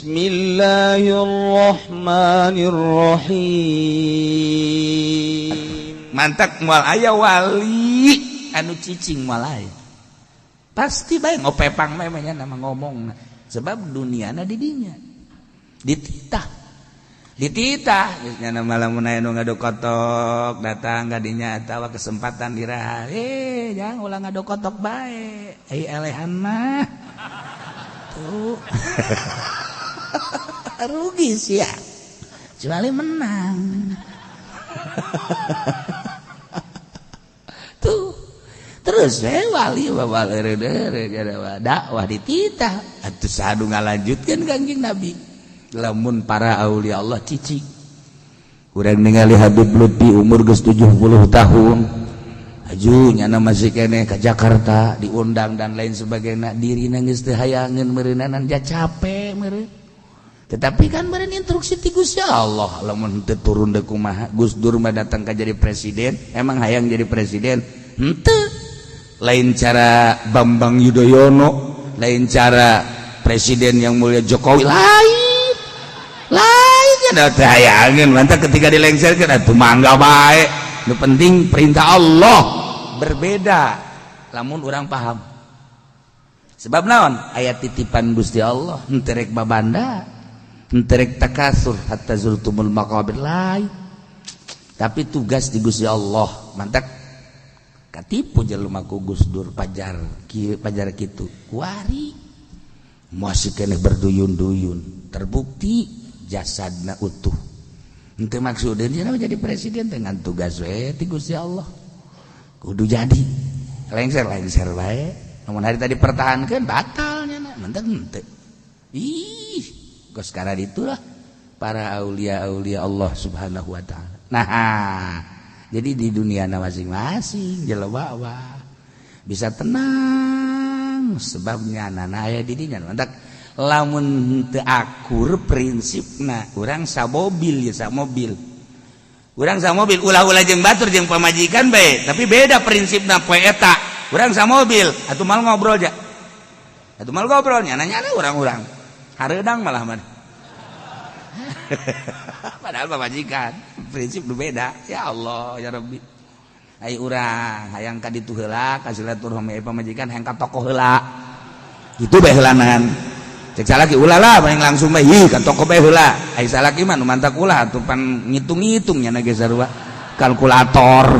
Bismillahirrahmanirrahim. Mantak moal aya wali anu cicing, moal aya. Pasti bae ngopepang memangnya nama ngomong, sebab duniana di dinya dititah, dititah geus malah mun aya nu ngadokotok datang ka dinya atawa kesempatan diraha, eh, jangan ulah ngadokotok bae, ai elehan mah tuh rugi sih ya, kecuali menang tuh. Terus wali dakwah dititah atuh sadu ngalanjutkeun Kangjeng Nabi. Lamun para aulia Allah cicing, urang ningali Habib Lutfi umur geus 70 tahun, aju nyana masih keneh ke Jakarta diundang dan lain sebagainya, dirina geus teu hayangeun meureunanan, ja capek meureun. Tetapi kan meureun instruksi ti Gusti Allah, lamun teu turun deui kumaha? Gus Dur mah datang ka jadi presiden, emang hayang jadi presiden? Henteu. Lain cara Bambang Yudhoyono, lain cara presiden yang mulia Jokowi, lain lain ya teu hayangeun. Mantap ketika dilengserkeun atuh mangga bae, nu penting perintah Allah. Berbeda lamun urang paham sebab naon, aya titipan Gusti Allah, henteu rek babanda, henteu rek takasur hatta zurtumul maqabir, lain. Tapi tugas di Gusti Allah. Mantak katipu jelema ku Gus Dur, pajar kieu, pajar kitu, kuari masih keneh berduyun-duyun, terbukti jasadna utuh. Henteu maksudnya dia jadi presiden, dengan tugas we ti Gusti Allah kudu jadi lengser, lengser bae. Namun hari tadi pertahankan batalnya mantak henteu. Ih, kos karena itulah para aulia aulia Allah Subhanahu wa Ta'ala. Nah, jadi di dunia masing-masing jelema bisa tenang sebabnya nana aya di dinya. Mantak lamun teu akur prinsipna, urang samobil ya, samobil, urang samobil, ulah-ulah jeung batur, jeung pamajikan bae, tapi beda prinsipna poe eta. Urang samobil atuh mal ngobrol ja, atuh mal ngobrol nyana nyana urang-urang hareudang malah mah, padahal pamajikan prinsip beda. Ya Allah, ya Rabbi. Ai urang hayang ka ditu heula ka silaturahmi pamajikan, hayang ka toko heula, itu bae heulanan. Cek salaki ulah lah, paling langsung bae ih ka toko bae heula. Ai salaki mah nu mantak ulah atuh, pan ngitung-ngitung nya ge sarua kalkulator.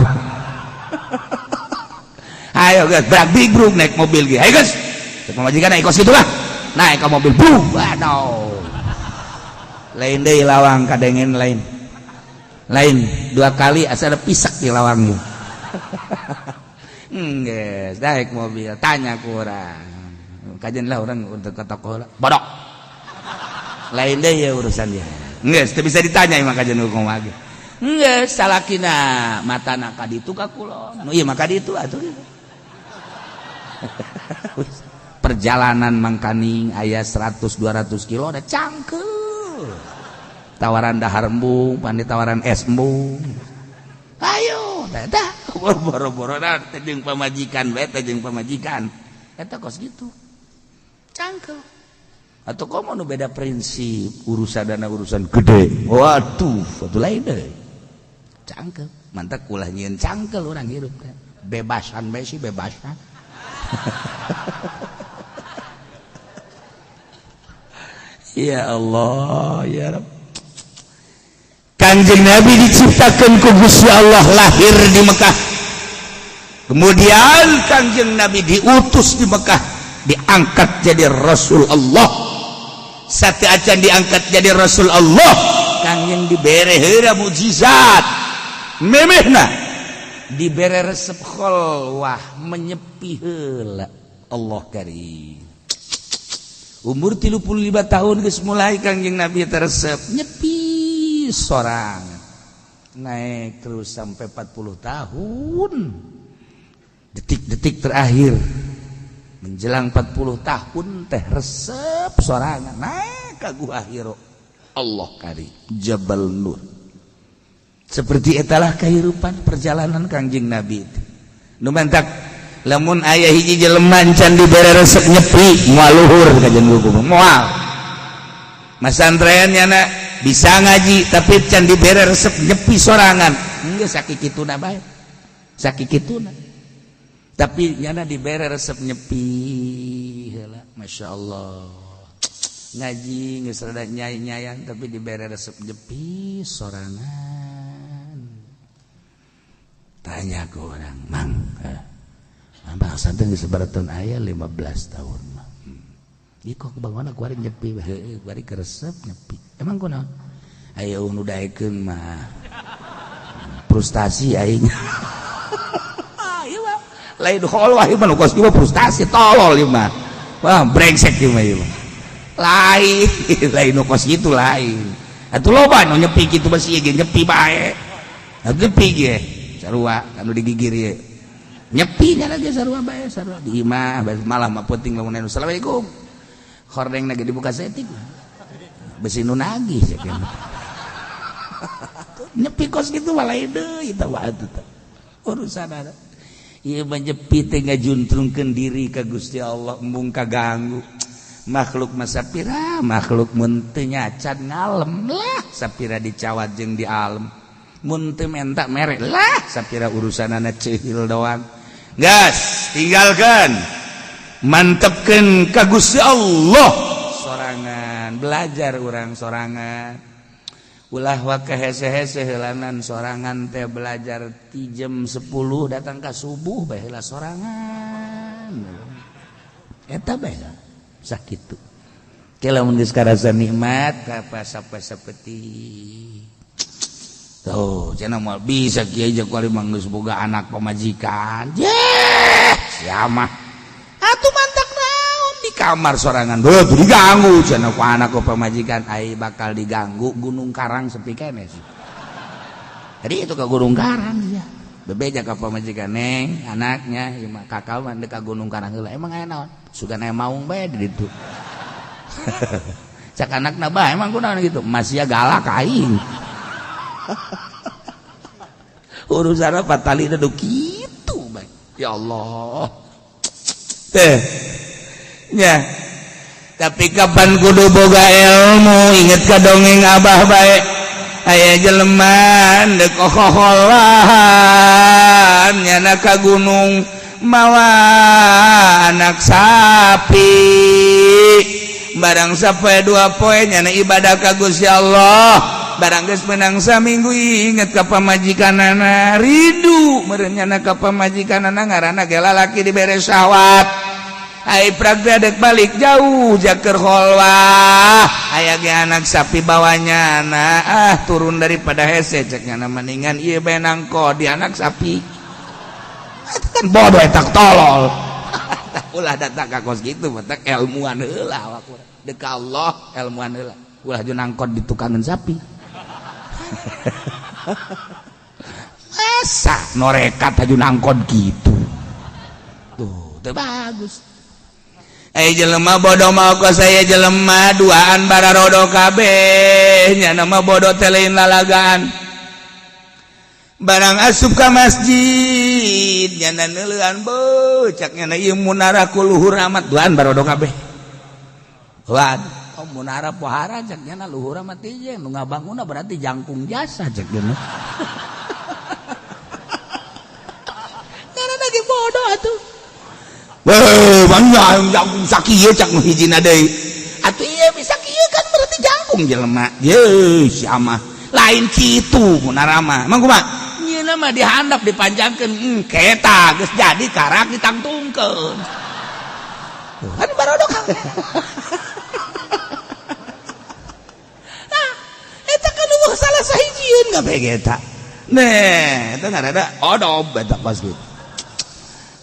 Ayo guys, brak big bruk naik mobil ge. Ayo guys, cek pamajikan, naik kos kitu lah, naik ke mobil, buh, waduh, lain deui lawang kadengen, lain lain dua kali asal ada pisak di lawang. Geus naik mobil, tanya ku urang, kajian lah orang untuk ke toko lah, bodok, lain deh ya urusan dia. Geus teu bisa ditanya emang kajian hukum lagi. Geus salakina matana ka ditu ka kulon, ieu mah ka ditu atuh. Perjalanan mangkaning aya 100 200 kilo ada cangkel, tawaran dahar embung, pan tawaran es embung. Ayo dah, boro-boro teh jeung pamajikan bae, teh jeung pamajikan eta kos gitu cangkel. Atau komo nu beda prinsip, urusan dana, urusan gede, waduh, atuh lain deh cangkel. Mantak ulah nyieun cangkel, urang hirup teh bebasan bae sih, bebasan. Ya Allah, ya Rabb. Kanjeng Nabi diciptakan ku Gusti Allah lahir di Mekah. Kemudian Kanjeng Nabi diutus di Mekah, diangkat jadi Rasul Allah. Sate acan diangkat jadi Rasul Allah, Kangjeng dibere heula mukjizat. Memehna dibere resep kholwah, menyepi heula. Allah karim. Umur 35 tahun geus mulai Kangjeng Nabi teresep nyepi sorang, naik terus sampai 40 tahun, detik-detik terakhir menjelang 40 tahun teh resep sorangan naik ka Gua Hiro. Allah karim, Jabal Nur. Seperti etalah kehidupan perjalanan Kangjeng Nabi itu. Nu mantak lamun aya hiji jelema can dibere resep nyepi, moal luhur kajian hukum, moal. Masantren nyana bisa ngaji, tapi can dibere resep nyepi sorangan. Enggak sakikituna bae. Sakikituna. Tapi nyana dibere resep nyepi heula. Masya Allah. Ngaji geus rada nyai-nyayan, tapi dibere resep nyepi sorangan. Tanya ke orang, "Mang, Mang pesantren geus sabaraha tahun?" "Aya 15 tahun mah." Ieu kok bangun kuari nyepi, heueuh kuari keresep nyepi. "Emang kunaon?" "Aya nu daekeun mah frustasi aing." Ieu mah lain kholwah, ieu mah nu kos ieu mah frustasi tolol ieu mah. Wah, brengsek ieu mah ieu mah. Lain, lain nu kos kitu lain. Atuh loba nu nyepi kitu basi ge nyepi bae. Atuh nyepi ge sarua anu digigir ye. Nyepi nya ge sarua bae, sarua di imah malah mah penting lamun anu assalamualaikum. Hordeng lagi dibuka setik. Besi nu nagih cek. Nyepi kos kitu mah lain deui eta mah atuh teh. Urusan ada. Ieu mah nyepi teh ngajuntrungkeun diri ka Gusti Allah, embung kaganggu. Makhluk mah sapira, makhluk mun teu nyacan ngalem lah, sapira dicawat jeung di alem. Mun teu menta mere lah, sapira urusanana ceuhil doang. Gas, tinggalkan. Mantepkeun ka Gusti Allah sorangan, belajar urang sorangan. Ulah waka hese-hese heulanan sorangan teh belajar ti jam 10 datang ka subuh bae heula sorangan. Eta bae sakitu. Ke lamun geus karasa nikmat kapasa seperti tuh cenah moal bisa kiai jeung kuari mah geus boga anak pamajikan. Yeh, sia mah. Atuh mantak naon di kamar sorangan. Beuh diganggu cenah ku anak ku pamajikan, ai bakal diganggu Gunung Karang sepi keneh sih. Jadi itu ke Gunung Karang ya. Bebeja ka pamajikan, "Neng, anaknya ieu mah kakak mah deuk ka Gunung Karang heula." "Emang aya naon?" "Sugan aya maung bae di ditu." Cak anakna, "Bah, emang kunaon gitu?" "Masih galak ka aing." Urusan apa tali nu kitu bae. Ya Allah. Teh. Nya. Tapi kapan kudu boga ilmu, inget ka dongeng Abah bae. Aya jelema deuk ohoholan nyana ka gunung mawa anak sapi. Barang sampai 2 poe nyana ibadah ka Gusti Allah. Barang geus menang saminggu inget ka pamajikanana, rindu meureun nyana ka pamajikanana, ngaranna ge lalaki dibere syahwat. Ai prag dek balik jauh jaker kholwah, aya ge anak sapi bawanya nah, ah turun daripada hese cek nyana mendingan ieu bae nangko di anak sapi. Itu kan bodoh eta, tolol. Ulah datang ka kos kitu, matak ilmuan heula awak urang. Deuk ka Allah ilmuan heula. Ulah jeung nangkot di tukangan sapi. Masa norekat aju nangkot gitu. Tuh, teu bagus. Eh, jelema bodoh mau ke saya jelema duaan bararodo kabeh nya nama bodoh teh lain lalagaan. Barang asup ka masjid nyana neuleuan, beuh cak nyana ieu munara ku luhur amat, duaan barodo kabeh. Wan, oh munara pohara cak nyana luhur amat ieu nu ngabangunna berarti jangkung jasa cak nyana. Karena lagi bodoh atuh. Weh, banyak jangkung sakieu cak nu hijina deui. Atuh ieu bisa kieu kan berarti jangkung jelema. Ye, si amah. Lain kitu munara mah. Emang kumaha? Nyeuna mah dihandap dipanjangkeun, keta geus jadi karak ditangtungkeun. Kan barodok. Nah, eta kan eueuh salah sahijieun kabeh eta. Neh, eta ngaranna odob eta pas gitu.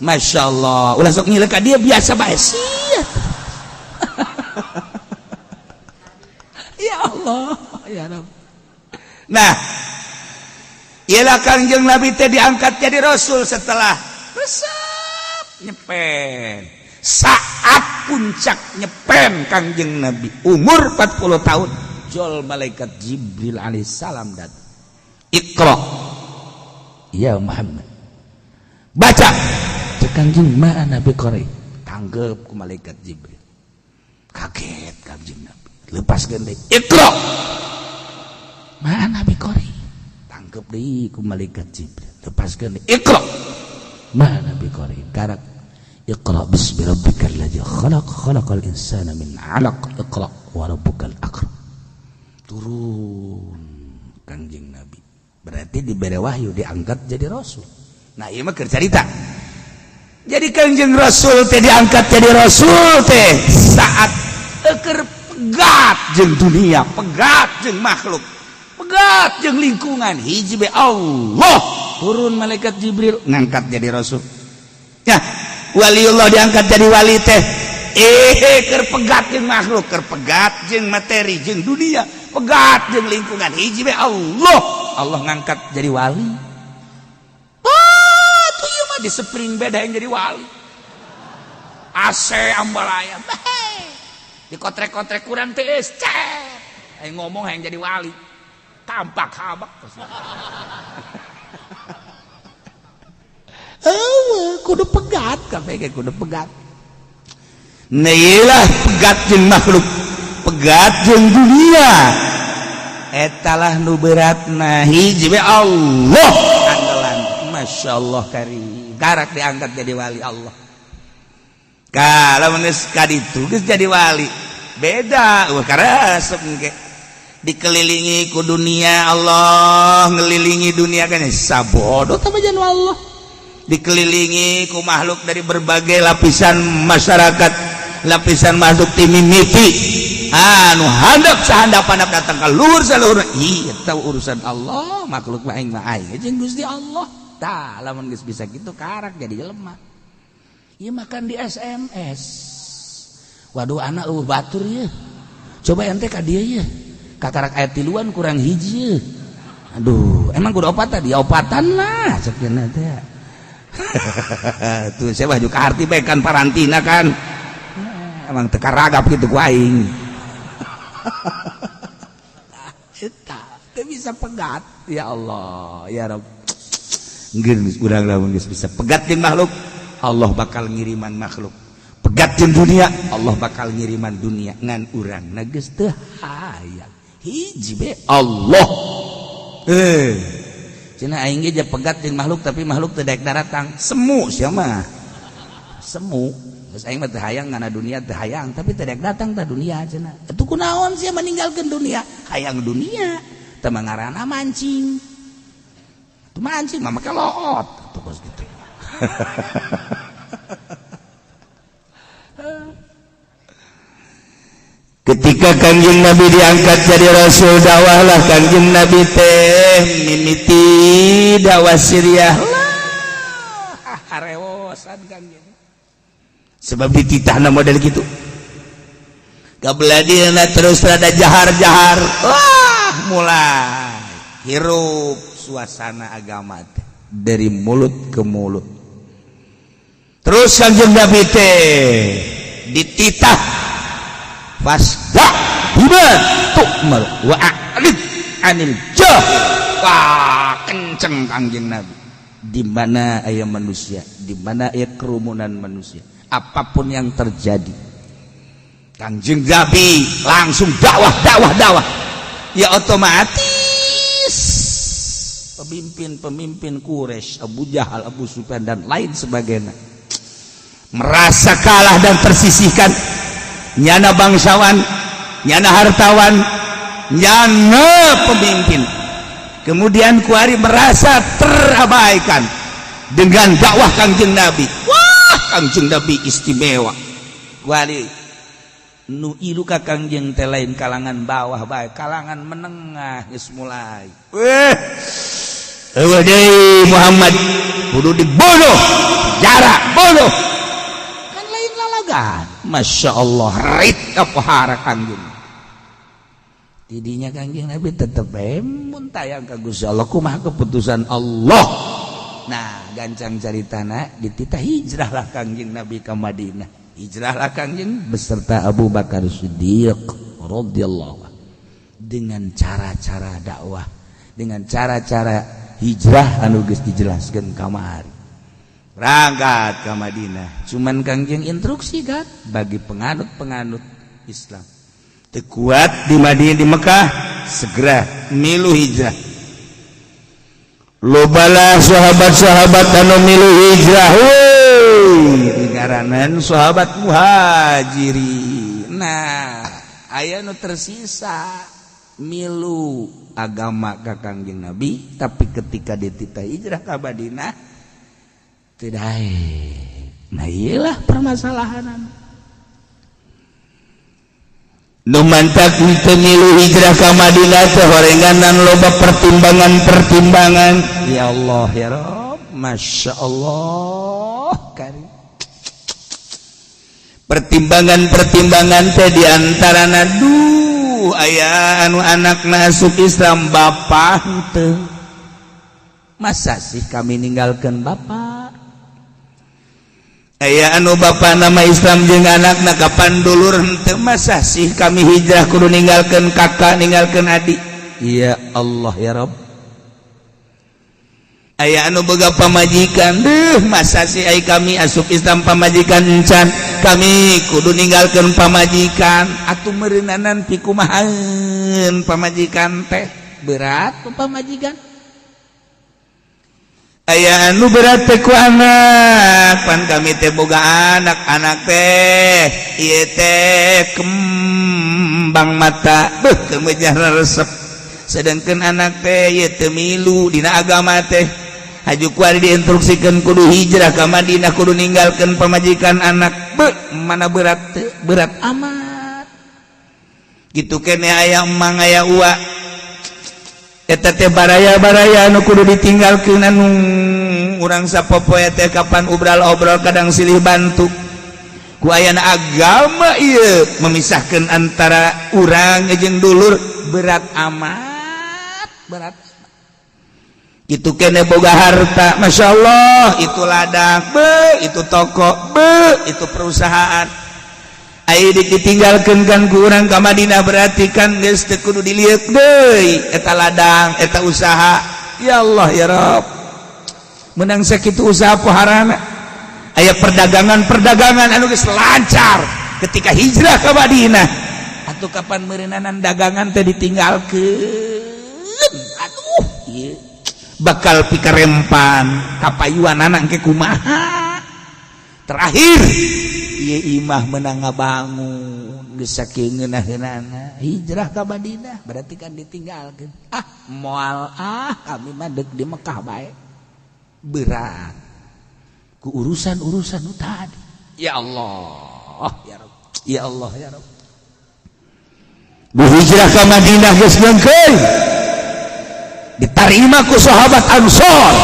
Masya Allah, ulah sok ngilek ka dia, biasa bae sia. Ya Allah, ya Rabb. Nah, ialah Kangjeng Nabi teh diangkat jadi rasul setelah resep nyepen. Saat puncak nyepen Kangjeng Nabi umur 40 tahun, jol malaikat Jibril alaihissalam datang. Iqra ya Muhammad. Baca. Cek Kangjeng, ma ana biqari. Tanggep ku malaikat Jibril. Kaget Kangjeng Nabi. Lepaskeun deui. Iqra. Ma ana biqori. Tangkep deui ku malaikat Jibril. Lepaskeun deui. Iqra. Ma ana biqori. Karak Iqra bismi rabbikal ladzi khalaq, khalaqal insana min 'alaq, iqra wa rabbukal akram. Turun Kangjeng Nabi. Berarti diberi wahyu, diangkat jadi rasul. Nah, ieu mah keur carita. Jadi Kangjeng Rasul teh diangkat jadi rasul teh saat keur pegat jeung dunia, pegat jeung makhluk, pegat jeung lingkungan. Hiji be Allah, turun malaikat Jibril ngangkat jadi rasul. Ya, waliullah diangkat jadi wali teh keur pegat jeung makhluk, keur pegat jeung materi, jeung dunia, pegat jeung lingkungan. Hiji be Allah, Allah ngangkat jadi wali. Oh, tuh ieu mah di spring beda yang jadi wali. AC ambalaya. Dikotrek-kotrek kurang teh cet. Aing ngomong yang jadi wali. Tampak habak. Kudu pegat kabeh, kudu pegat. Nah, pegat jeung makhluk, pegat jeung dunia. Etalah nu beratna, hiji we Allah andalan. Masya Allah karim. Karak diangkat jadi wali Allah. Kalau geus ka ditu geus jadi wali. Beda, wah karesep engke. Dikelilingi ku dunia, Allah ngelilingi dunia kan sabodo tah jan Allah. Dikelilingi ku makhluk dari berbagai lapisan masyarakat, lapisan makhluk timimiti anu handap sahandap-handap datang ka luhur saluhur. Ih, tahu urusan Allah, makhluk mah aing mah aing jeung Gusti Allah. Tah, lamun geus bisa kitu karak jadi jelema. Ieu makan di SMS. Waduh, anak eueuh batur ye. Coba ente ka dieu ye. Kakarak aya tiluan kurang hiji ye. Aduh, emang kudu opatan dia opatan lah cek teh. Tuh saya baju karti bae kan parantina kan. Emang teu karagap gitu ku aing. Eta teu bisa pegat. Ya Allah, ya Rabb. Geus urang lamun geus bisa pegat jeung makhluk, Allah bakal ngiriman makhluk. Pegat jeung dunia, Allah bakal ngiriman dunia. Ngan urang na geus teu hayang. Hiji be Allah. Cenah aing ge pegat jeung makhluk tapi makhluk teu daek daratang. Semu sia mah. Semu. Geus aing mah teu hayang ngana dunia, teu hayang tapi teu daek datang tah dunia cenah. Atuh kunaon sia meninggalkeun dunia? Hayang dunia. Teu ngaranna mancing. Tuh mancing mah make loot. Tuh kos gitu. Ketika Kangjeng Nabi diangkat jadi rasul, dakwahlah Kangjeng Nabi teh mimiti dakwah Syriah lah, harewosan Kangjeng sebab dititahna model gitu. Kabeladina terus rada jahar-jahar, wah mulai hirup suasana agama teh dari mulut ke mulut. Terus Kangjeng Nabi teh dititah fasda bima tu'mar wa a'rid anil jahil. Wah, kenceng Kangjeng Nabi. Di mana aya manusia, di mana aya kerumunan manusia, apapun yang terjadi, Kangjeng Nabi langsung dakwah, dakwah, dakwah. Ya otomatis pemimpin-pemimpin Quraisy, Abu Jahal, Abu Sufyan dan lain sebagainya merasa kalah dan tersisihkan. Nyana bangsawan, nyana hartawan, nyana pemimpin. Kemudian kuari merasa terabaikan dengan dakwah Kangjeng Nabi. Wah, Kangjeng Nabi istimewa. Kuari nu ilu ka Kangjeng teh lain kalangan bawah bae, kalangan menengah geus mulai. Weh, eueuh deui Muhammad kudu dibunuh, jarak bunuh. Kan lain lalagan. Masya Allah, rit apa hara Kangjeng. Tidinya Kangjeng Nabi tetep mun tayang ka Gusti Allah, kumaha keputusan Allah. Nah, gancang caritana dititah hijrahlah Kangjeng Nabi ke Madinah. Hijrahlah Kangjeng beserta Abu Bakar Siddiq radhiyallahu anhu dengan cara-cara dakwah, dengan cara-cara hijrah anu geus dijelaskeun kamari. Berangkat ke Madinah. Cuman Kangjeng instruksi kan bagi penganut-penganut Islam. Teu kuat di Madinah, di Mekah, segera milu hijrah. Lobalah sahabat-sahabat anu milu hijrah, ngaranan sahabat Muhajirin. Nah, aya nu tersisa milu agama ka Kangjeng Nabi, tapi ketika dititah hijrah ka Madinah tidak. Nah, iyalah permasalahan. Nu mantak teu milu hijrah ka Madinah teh horenganan loba pertimbangan-pertimbangan. Ya Allah, ya Rob, Masya Allah karim. Pertimbangan-pertimbangan teh diantara duh, aya anu anak masuk Islam, bapak teu. Masa sih kami ninggalkan bapak? Aya anu bapak nama Islam jeung anak, kapan dulur henteu. Masa sih kami hijrah kudu ninggalkan kakak, ninggalkan adik? Ya Allah, ya Rob. Aya anu boga pamajikan deh, masa sih ay kami asup Islam, pamajikan encan, kami kudu ninggalkan pamajikan? Atuh meureunanan pikumahaeun pamajikan teh, berat pamajikan. Aya anu berat teh ku anak, pan kami teh boga anak, anak teh ieu teh kembang mata, beuh, kemejar resep, sedangkan anak teh ieu teu milu dina agama teh. Haju kuari diinstruksikan kudu hijrah ke Madinah, kudu ninggalkan pamajikan, anak. Beuh, mana berat teh? Berat amat. Gitu kene aya emang, aya ua, eta teh baraya-baraya anu kudu ditinggalkeun, anu urang sapopoe teh kapan obral-obrol kadang silih bantu. Ku ayana agama ieu memisahkan antara urang jeung dulur, berat amat, berat. Itu kene boga harta, Masya Allah, itu ladang be, itu toko be, itu perusahaan. Ayo ditinggalkan kan ku urang ka Madinah, berarti kan geus teu kudu dilieuk deui eta ladang, eta usaha. Ya Allah, ya Rabb, menang sakitu usaha poharana. Aya perdagangan-perdagangan anu geus lancar ketika hijrah ke Madinah, atau kapan meureunanan dagangan teh ditinggalkeun? Aduh, ieu bakal pikarempan kapayuan anak ke kumaha. Terakhir ieu imah menang ngabangun geus saking ngeunah-ngeunahna, hijrah ka Madinah berarti kan ditinggalkeun. Ah, moal ah, kami mah deuk di Mekah bae. Berat ku urusan-urusan nu tadi. Ya Allah, ya Rabb, ya Allah, ya Rabb. Bu hijrah ka Madinah geus leungkeun, diterima ku sahabat Ansor.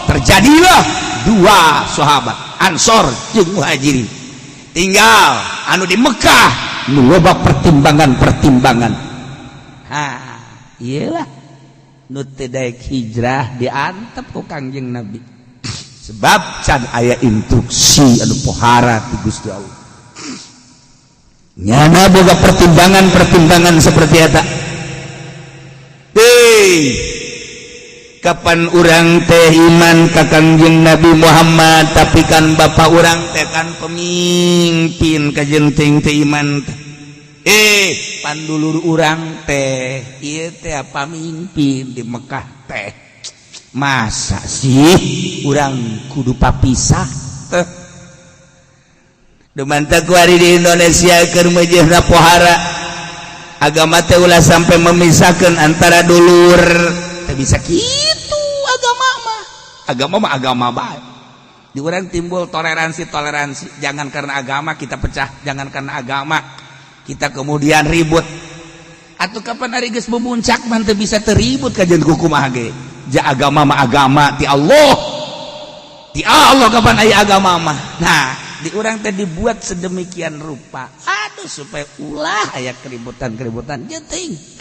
Terjadilah dua sahabat, Ansor jeung Muhajirin. Tinggal anu di Mekah nu loba pertimbangan-pertimbangan. Ha, iyalah nu teu daek hijrah diantep ku Kangjeng Nabi, sebab can aya instruksi anu pohara ti Gusti Allah. Nyana boga pertimbangan-pertimbangan seperti eta. Hei, kapan urang teh iman ka Kangjeng Nabi Muhammad, tapi kan bapak urang teh kan pemimpin, kajenting teh iman teh. Eh, pandulur urang teh ieu teh pamimpin di Mekah teh, masa sih urang kudu papisah teh? Dumanta kuari di Indonesia keur meujeuhna pohara agama teh ulah sampai memisahkan antara dulur. Teh bisa gitu agama mah. Agama mah agama bae. Di urang timbul toleransi toleransi. Jangan karena agama kita pecah, jangan karena agama kita kemudian ribut. Atau kapan ari geus memuncak mah teu bisa teribut kajian kumaha ge. Ja agama mah agama ti Allah, ti Allah. Kapan aya agama mah? Nah, di urang teh dibuat sedemikian rupa, aduh, supaya ulah aya keributan-keributan. Jeung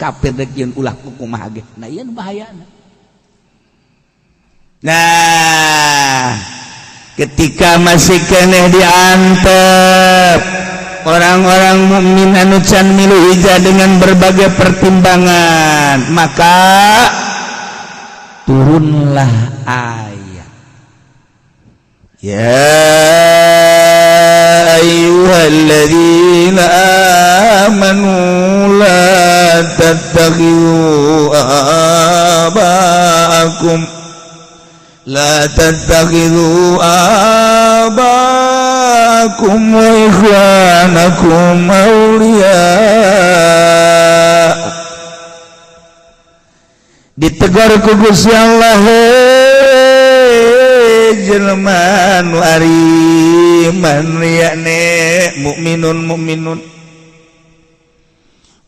kafir dek jeung ulah kumaha ge. Nah, ieu nu bahayana. Nah, ketika masih keneh diantep orang-orang mukmin anu can milu hijrah dengan berbagai pertimbangan, maka turunlah ayat, ya. Ayyuhalladzina amanu la tattakhidhu aba'akum, la tattakhidhu aba'akum wa ikhwanakum awliya. Ditegur ku Gusti Allah, jelema nu ariman yakni mukminun mukminun,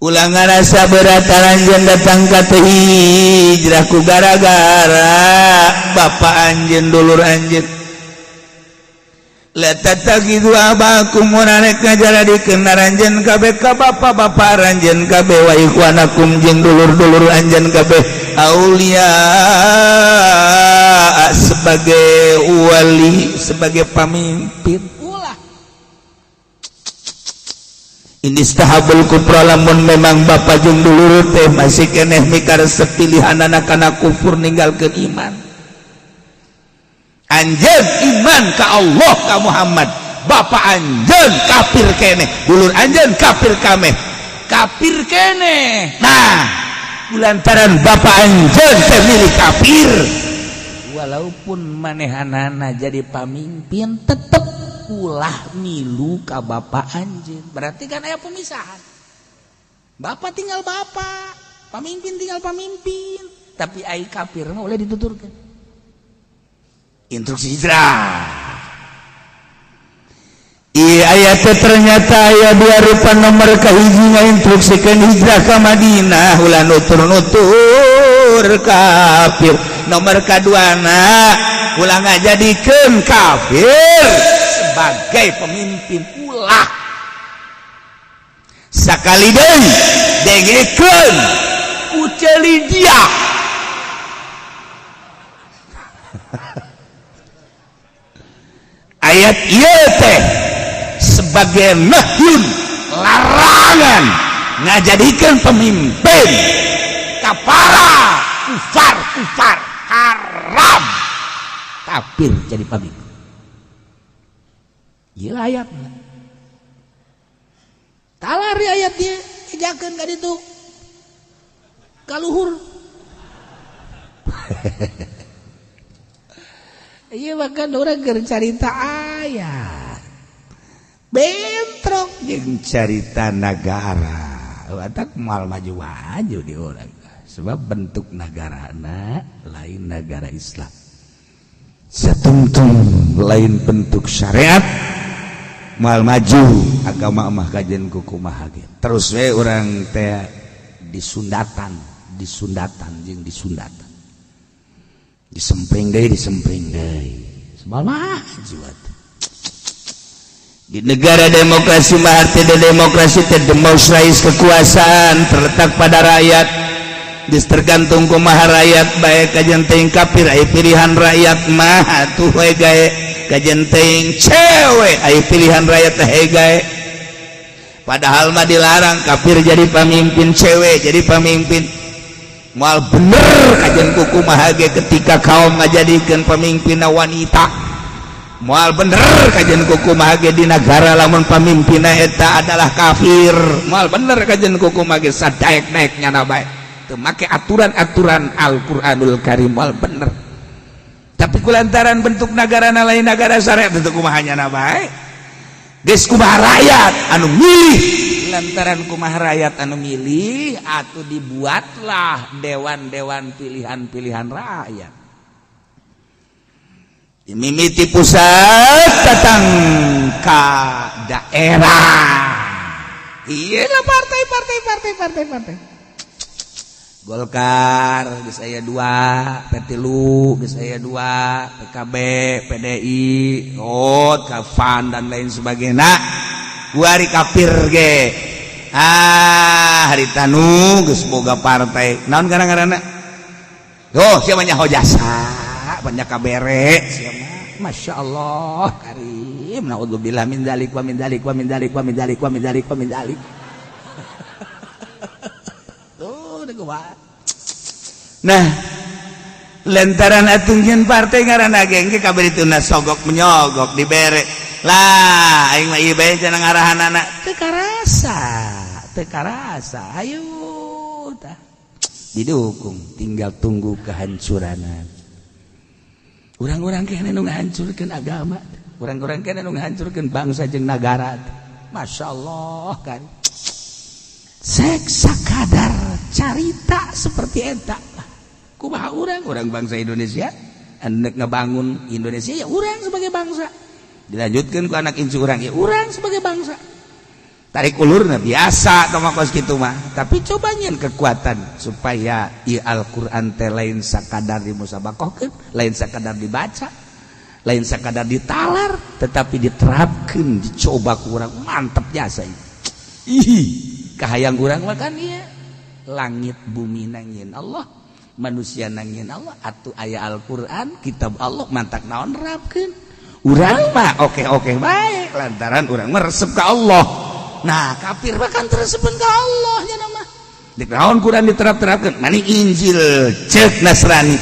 ulah ngarasa berat anjeun datang ka teu hijrah ku gara-gara bapak anjeun, dulur anjeun. La tattakhidhu abakum, rek ngajaradikeun aranjeun kabeh ka bapa-bapa aranjeun kabeh, wa ikhwanakum, jeung dulur-dulur anjeun kabeh, aulia, sebagai wali, sebagai pamimpin, ulah. Inistahabbul kufra, lamun memang bapak jeung dulur teh masih keneh mikaresep pilihanana kana kufur, ninggalkeun iman. Anjeun iman ka Allah, ka Muhammad, bapak anjeun kafir keneh, dulur anjeun kafir kameh, kafir keneh. Nah, lantaran bapak anjeun teh milih kafir, walaupun manehanana jadi pamimpin, tetep ulah milu ka bapak anjeun. Berarti kan aya pemisahan, bapak tinggal bapak, pamimpin tinggal pamimpin. Tapi ai kafir mah boleh dituturkan. Instruksi hijrah. Iya, ayat ternyata aya dua rupa. Nomor kahiji, instruksikan hijrah ke Madinah, ulah nutur-nutur kafir. Nomor kaduana, ulah ngajadikeun kafir sebagai pemimpin, ulah. Sakali deui dengekeun uceli dia. Ayat ieu teh sebagai nahyun, larangan ngajadikeun pemimpin kapara kufar kufar, haram kafir jadi pemimpin. Ieu ayat talari, ayat dia ejakeun ka ditu ka luhur. Iya, bahkan orang keur carita ayat bentrok jeung carita nagara. Watak moal maju-maju di urang, sebab bentuk nagarana lain negara Islam, satungtung lain bentuk syariat, moal maju agama mah kajen kukumaha ge. Terus we urang teh disundatan, disundatan jeung disundatan, disempring deui, disempring deui, moal maju atuh. Di negara demokrasi mah arti demokrasi teh demokrasi, kekuasaan terletak pada rakyat. Geus tergantung kumaha rakyat bae. Kajen teuing kafir, aya pilihan rakyat mah atuh we gae. Kajen teuing cewek, aya pilihan rakyat teh gae. Padahal mah dilarang kafir jadi pamimpin, cewek jadi pamimpin. Moal bener kajen kukumaha ge ketika kaum ngajadikeun pemimpinna wanita. Moal bener kajen kukumaha ge di negara lamun pamimpinna eta adalah kafir. Moal bener kajen kukumaha ge, sadaek-daek nyana bae teu make aturan-aturan Al-Qur'anul Karim, moal bener. Tapi kulantaran bentuk negara lain negara syariat, bentuk kumaha nyana bae, geus kumaha rakyat anu milih. Lantaran kumaha rakyat anu milih, atuh dibuatlah dewan-dewan pilihan-pilihan rakyat, mimiti pusat datang ke daerah. Iyalah, partai partai partai partai partai. Golkar geus aya dua, P3 geus aya dua, PKB, PDI, oh, Kafan dan lain sebagainya. Kuari kafir ge, ah, harita nu geus boga partai naon gara-garana. Oh, siapa nyaho jasa banyak kabere siapa. Masya Allah karim, naudzubillah min dzalik wa min dzalik wa min dzalik wa min dzalik wa min dzalik wa min dzalik. Tuh udah kumaha. Nah, lantaran atuh nyeun partai ngaranna ge engke kabeh dituna sogok menyogok dibere. Lah, aing mah ieu bae cenah ngarahanana. Teu karasa, teu karasa. Ayo tah. Didukung, tinggal tunggu kehancuran. Urang-urang keneh nu ngahancurkeun agama, urang-urang keneh nu ngahancurkeun bangsa jeung nagara. Masya Allah kan. Sek sakadar carita seperti eta. Kumaha urang, urang bangsa Indonesia, hendak ngebangun Indonesia ya urang sebagai bangsa. Dilanjutkan ku anak incu urang, ya urang sebagai bangsa. Tarik ulurna biasa tong kos kitu mah, tapi coba nyeun kekuatan supaya ieu Al-Qur'an teh lain sakadar dimusabakohkeun, lain sakadar dibaca, lain sakadar ditalar, tetapi diterapkeun, dicoba ku urang, mantep jasa ieu. Ih, kahayang urang mah kan ieu langit bumi nangin Allah, manusia nangin Allah, atuh aya Al-Qur'an, kitab Allah, mantak naon nerapkeun. Urang mah oke-oke baik lantaran urang mah resep ka Allah. Nah, kafir bahkan teresepeun ka Allah nya mah. Dek naon Quran diterap-terapkeun? Maning Injil cek Nasrani.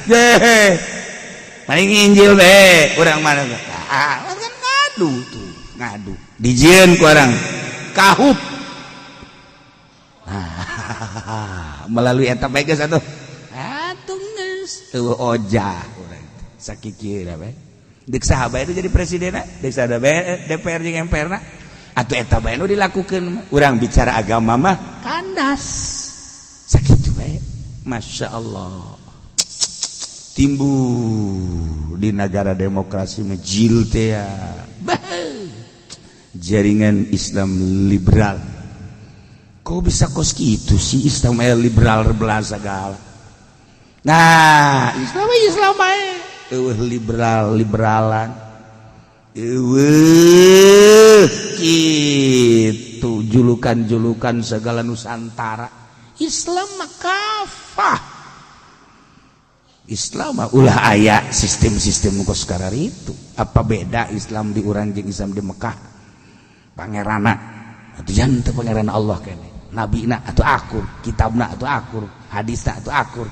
Deh. Maning Injil be urang mana? Ah, kan ngadu tuh, ngadu. Dijieun ku urang kahup. Nah, melalui eta bae geus atuh. Atuh geus eueuh ojah urang teh. Sakikieu bae. Dek saha bae itu jadi presiden, dek saha bae DPR jeung MPR na. Atuh eta bae nu dilakukeun. Urang bicara agama mah kandas. Sakitu bae. Masya Allah. Timbul di negara demokrasi mah jil teh ya. Jaringan Islam liberal. Kok bisa kos gitu sih Islam liberal belah segala. Nah, Islam Islam bae. Eueuh liberal liberalan. Eueuh kitu julukan-julukan segala Nusantara. Islam mah kafah. Islam mah ulah aya sistem-sistem kos itu. Apa beda Islam di urang jeung Islam di Mekah? Pangerana atuh jangan teu pangeran Allah kene. Nabina atau akur, kitabna atau akur, hadisna atau akur.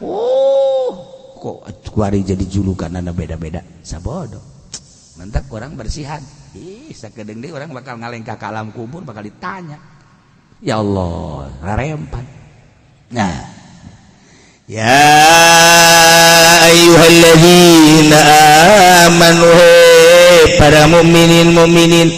Oh, kok kuari jadi julukan anda beda-beda. Sabodo. Mantap orang bersihan. Ih, sakedeung deui urang bakal ngalengkah ke alam kubur, bakal ditanya. Ya Allah, rarempan. Nah, ya ayyuhalladzina amanu, para mukminin mukminin,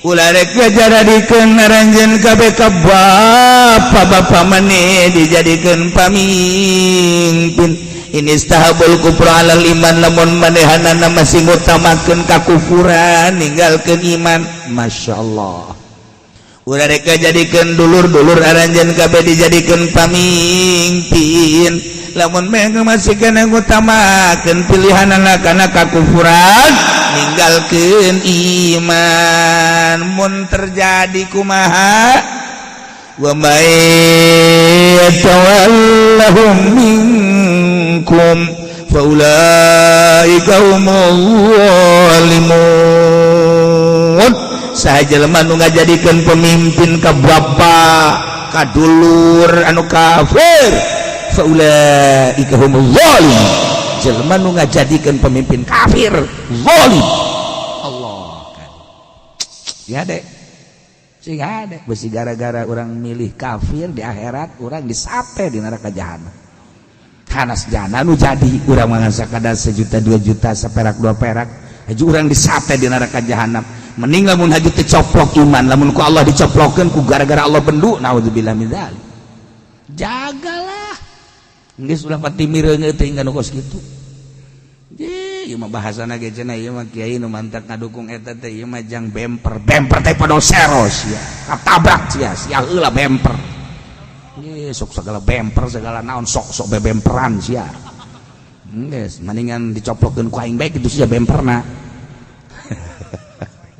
ulah rek ngajaradikeun aranjeun kabeh ka bapa-bapa maneh dijadikeun pamimpin. Inistahabbul kufra alal iman, lamun manehanana masih ngutamakeun kakufuran ninggalkeun iman. Masya Allah. Ulah rek ngajadikeun dulur-dulur aranjeun kabeh dijadikeun pamimpin, lamun mereka masih kena ngutamakeun pilihanana kana kakufuran ninggalkeun iman. Mun terjadi kumaha? Wa may yatawallahum minkum faulaika humul zalimun. Saha jelema nu ngajadikeun pemimpin ka bapa, ka dulur anu kafir, faulaika humul zalim. Jelema nu ngajadikeun pemimpin kafir, zalim. Allah kan ya dek, sing ada besi gara-gara orang milih kafir, di akhirat orang disate di neraka jahanam. Hanas jana nu jadi urang mah sakadar sejuta, 2 juta, seperak dua perak, haju urang disate di neraka jahanam. Mending lamun haju teu coplok iman, lamun ku Allah dicoplokeun ku gara-gara Allah bendu, naudzubillah min dzalik. Jagalah, geus ulah pati mireungeut teh nu kos kitu. Ieu mah bahasana ge cenah, ieu mah kiai nu mantak ngadukung eta teh, ieu mah jang bemper. Bemper teh seros sia, katabrak sia, sia heula bemper. Ye, sok segala bemper, segala naon, sok-sok bebemperan sia. Geus mendingan dicoplokeun ku aing bae kitu sia bemperna.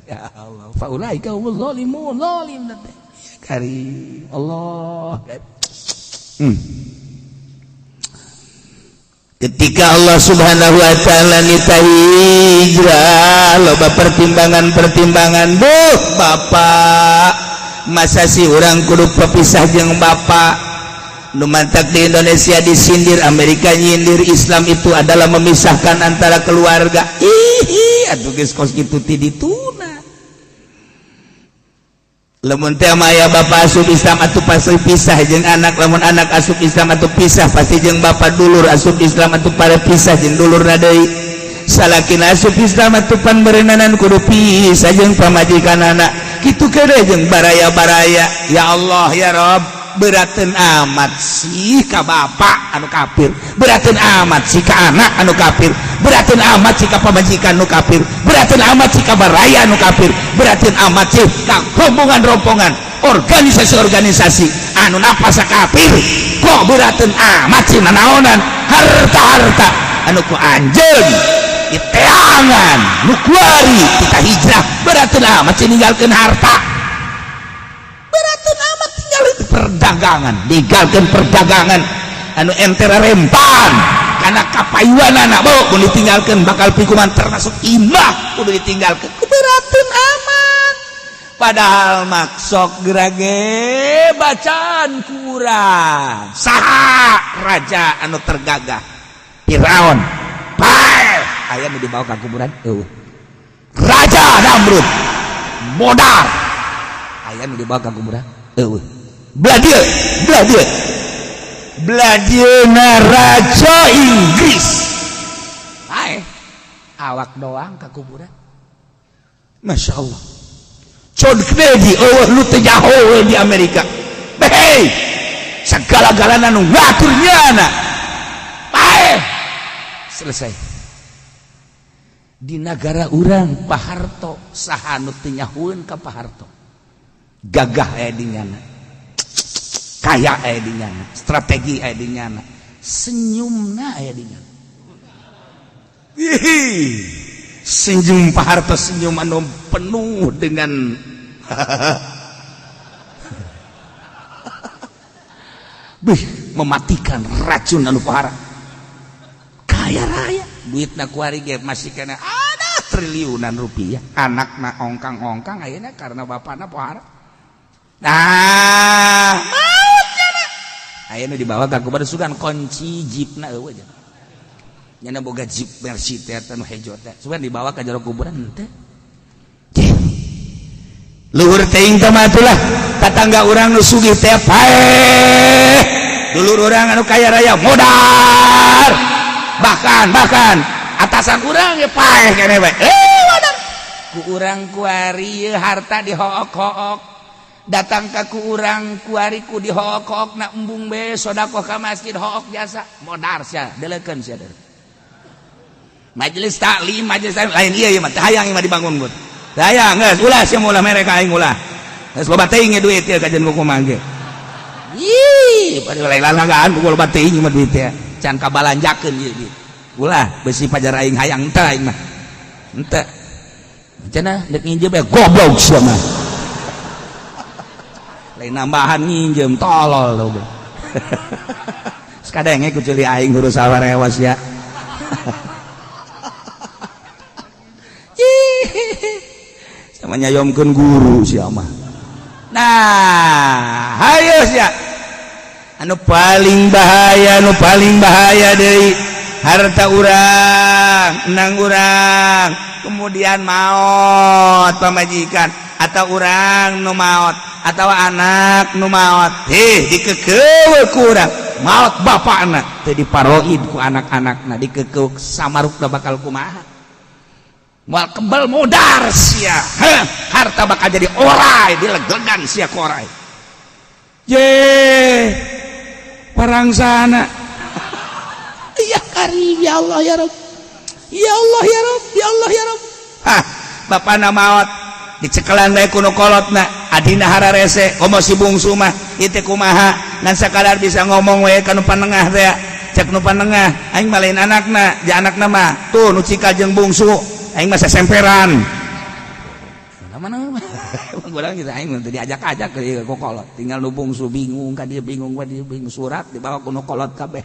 Ya Allah, faulaika humul zalimun, zalim teh. Karim Allah. Ketika Allah Subhanahu Wa Ta'ala nita hijrah, loba pertimbangan-pertimbangan. Duh, Bapak, masa sih orang kudu pepisah jeung Bapak? Nu mantak di Indonesia disindir, Amerika nyindir Islam itu adalah memisahkan antara keluarga. Ih, atuh geus kos kitu ti dituna. Lamun teh maya bapak asup Islam atuh pasti pisah jeung anak, lamun anak asup Islam atuh pisah pasti jeung bapak, dulur asup Islam atuh pada pisah jeung dulur deui, salaki asup Islam atuh pan berenanan kudu pisah jeung pamajikan anak kitu kene jeung baraya-baraya. Ya Allah, ya Rob, beraten amat sih ka bapak anu kafir, beraten amat sih ka anak anu kafir, beraten amat sih ka pamajikan anu kafir, beraten amat sih ka baraya anu kafir, beraten amat sih ka rombongan-rombongan, organisasi-organisasi anu napasa kafir. Kok beraten amat sih nanaonan harta-harta anu ku anjeun diteangan nu kuari kita hijrah? Beraten amat sih ninggalkeun harta, beraten amat tinggalin perdagangan, ninggalkeun perdagangan anu entera rempan karena kapayuan anak bawa pun ditinggalkan bakal pikuman, termasuk imah kudu ditinggalkan. Keberatan amat, padahal maksok gerage bacaan kurang. Saha raja anu tergagah? Firaun paeh, aya nu dibawa ke kuburan? Eueuh. Raja Namrud modar, aya nu dibawa ke kuburan? Eueuh. Belah dieu, belah dieu, belah dieuna raja Inggris paeh, awak doang ke kuburan. Masya Allah. John Kennedy eueuh, nu teu nyaho di Amerika. Hei, segala-galana nu ngatur nyana paeh, selesai. Di negara urang Pak Harto, saha nu teu nyahoeun ka Pak Harto? Gagah aya di nyana, kaya aya di nyana, strategi aya di nyana, senyumna aya di nyana. Senyum Pak Harto senyum anu penuh dengan bih, mematikan racun anu pohara. Kaya raya, duitna kuari ge masih kena ada triliunan rupiah. Anakna ongkang-ongkang ayeuna karena bapakna pohara. Nah, maut nyana ayeuna dibawa ka kuburan, sugan kunci jeepna eueuh. Nyana boga jeep Mercy teh anu hejo teh, sugan dibawa ka jero kuburan teh. Luhur teuing teh mah atulah, tatangga urang nu sugih teh paeh, dulur urang anu kaya raya modar, bahkan bahkan atasan urang ge paeh keneh bae. Eh, modar ku urang kuari ieu harta dihook-hook, datang ka ku urang kuari ku dihook-hook na embung be sodakoh ka masjid, hook jasa modar sia, delekeun sia. Majelis taklim, majelis taklim lain ieu, ieu mah teu hayang ieu mah dibangun mun teu hayang. Geus ulah sia, ulah mere ka aing, ulah. Geus loba teuing duit ieu kajian kumaha ge. Ih, pada lain lalagaan pukul loba teuing mah duit teh can kabalanjakeun ieu duit. Ulah besi pajar aing hayang teh, aing mah henteu cenah dek nginjem ya, goblok sia mah, lain nambahan nginjem, tolol lo. Sekadenge ku ceuli aing huruf sawarewas ya. Sama nyayomkeun guru sia mah. Nah, hayo sia, anu paling bahaya, anu paling bahaya deui, harta urang, enang urang, kemudian maot pamajikan atau urang nu maot atau anak nu maot, heh, dikekeuh ku urang. Maot bapakna teu diparoid ku anak-anakna, dikekeuh samarukna bakal kumaha? Moal kebel, modar sia. Heh, harta bakal jadi orai, dileglegan sia korai ye parang sana. Ya karim, ya Allah, ya Rob, ya Allah, ya Rob, ya Allah, ya Rob. Hah, bapakna maot dicekelan bae ku nu kolotna, adina hararese komo si bungsu mah ieu kumaha, ngan sakadar bisa ngomong we ka nu panengah teh. Cek nu panengah, aing mah lain anakna, ja anakna mah tuh nu cikal jeung bungsu, aing mah sesemperan. Mana urang gitu, aing teu diajak-ajak ke kolot, tinggal nu bungsu bingung ka dia, bingung ka dia, bingung. Surat dibawa ku nu kolot kabeh,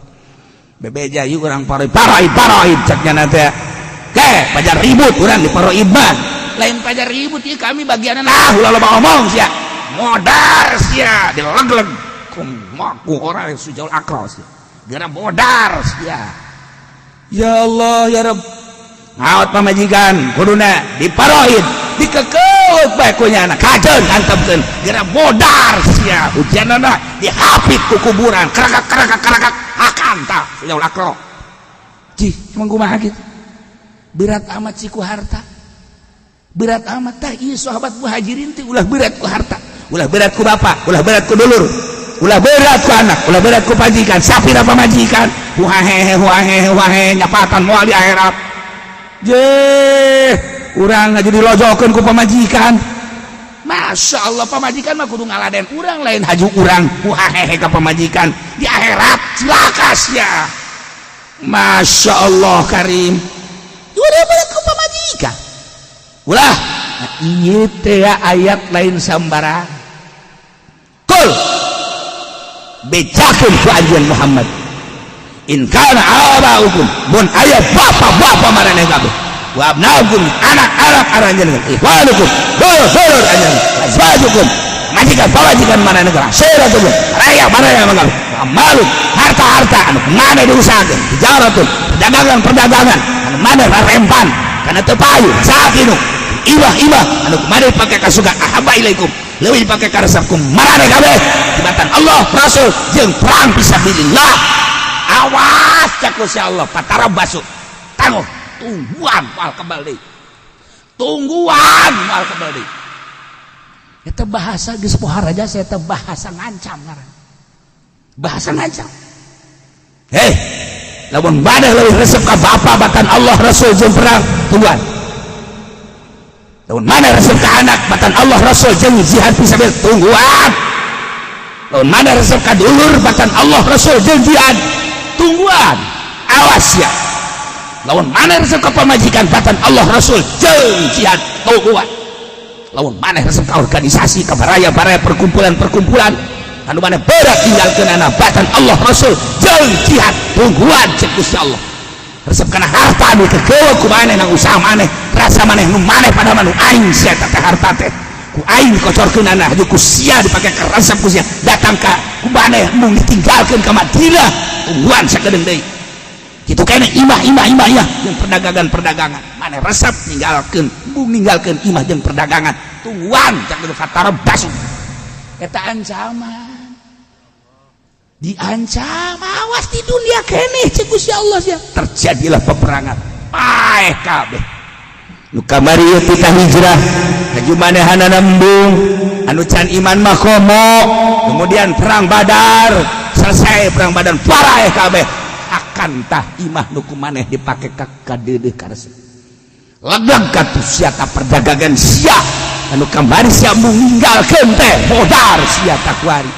bebeja yuk urang paroid, paroid, paroid, cek nyana teh ke pajar ribut urang di paroid mah. Lain pajar ribut ieu, kami bagian. Nah, ulah loba omong sia, modar sia, dilegleg ku Ku orang Sujaul Akros gara modar sia. Ya Allah ya Rabb, ngaot pamajikan kuduna diparohin, dikekeut bae ku nyana, kajeun antepkeun gara modar sia. Hujanana dihapit ku kuburan, kerakak kerakak kerakak akan tah Sujaul Akro. Cih, emang kumaha kitu? Berat amat sih ku harta, berat amat tah. Ieu sahabat Muhajirin teh ulah berat ku harta, ulah berat ku bapak, ulah berat ku dulur, ulah berat ku anak, ulah berat ku pajikan. Sapira pamajikan huahehe huahehe huahehe nyapatan moal di akhirat. Je urang aja dilojokeun ku pamajikan. Masya Allah, pamajikan mah kudu ngaladen urang, lain haju urang huahehe ka pamajikan. Di akhirat cilaka sia. Masya Allah Karim, udah berat ku pamajikan ulah. Nah, ieu teh ayat lain sambarang. Kul, bejakeun ku anjeun Muhammad, in kana abaukum, mun aya bapa-bapa maraneh kabeh, wa abnaukum, anak-anak aranjeun, ikhwanukum, dulur-dulur anjeun, azwajukum, majikan pamajikan maraneh, asyiratukum, raya maraneh kabeh, amwalun, harta-harta anu maneh diusahakeun, tijaratun, perdagangan-perdagangan anu maneh rarempan kana teu payu, sakinu, imah-imah anu maneh pake kasuka, ahabba ilaikum, leuwih dipake karesep ku maraneh kabeh tibatan Allah, Rasul jeung perang fisabilillah. Awas, cak Gusti Allah, fatarabbasu, tangguh, tungguan, moal kebal deui, tungguan moal kebal deui. Eta bahasa geus poharaja, eta bahasa ngancam ngaran, bahasa ngancam. Hei, lamun maneh leuwih resep ka bapa batan Allah, Rasul jeung perang, tungguan. Lamun maneh resep ka anak batan Allah, Rasul jeung jihad fisabilillah, tungguan. Lamun maneh resep ka dulur batan Allah, Rasul jeung jihad, tungguan. Awas ya, lamun maneh resep ka pamajikan batan Allah, Rasul jeung jihad, tungguan. Lamun maneh resep ka organisasi, ka baraya-baraya, perkumpulan-perkumpulan anu maneh berat tinggalkeun anak batan Allah, Rasul jeung jihad, tungguan. Cek Gusti Allah, resep kana harta anu kekeueuh ku maneh nang usaha maneh, rasa maneh nu maneh pada manu aing sia teh, harta teh ku aing kocorkeun anak ku sia dipake keresep ku sia datang ka ku maneh mung ditinggalkeun ka Madinah, tungguan sakedeung deui. Kitu kene imah imah imah imah jeung perdagangan perdagangan maneh resep ninggalkeun, mung ninggalkeun imah jeung perdagangan, tungguan. Cak gitu, fatarabbasu. Eta ancaman, diancam, awas di dunia keneh cek Gusti Allah ya. Terjadilah peperangan, paeh kabeh nu kamari ieu titah hijrah, haju manehanana embung, anu can iman mah komo. Kemudian perang Badar selesai, perang Badar paraeh kabeh, akan tah imah nu ku maneh dipake ka kadeudeuh karesep legleg katuh sia ta. Perdagangan sia anu kamari sia ninggalkeun teh modar sia takuari.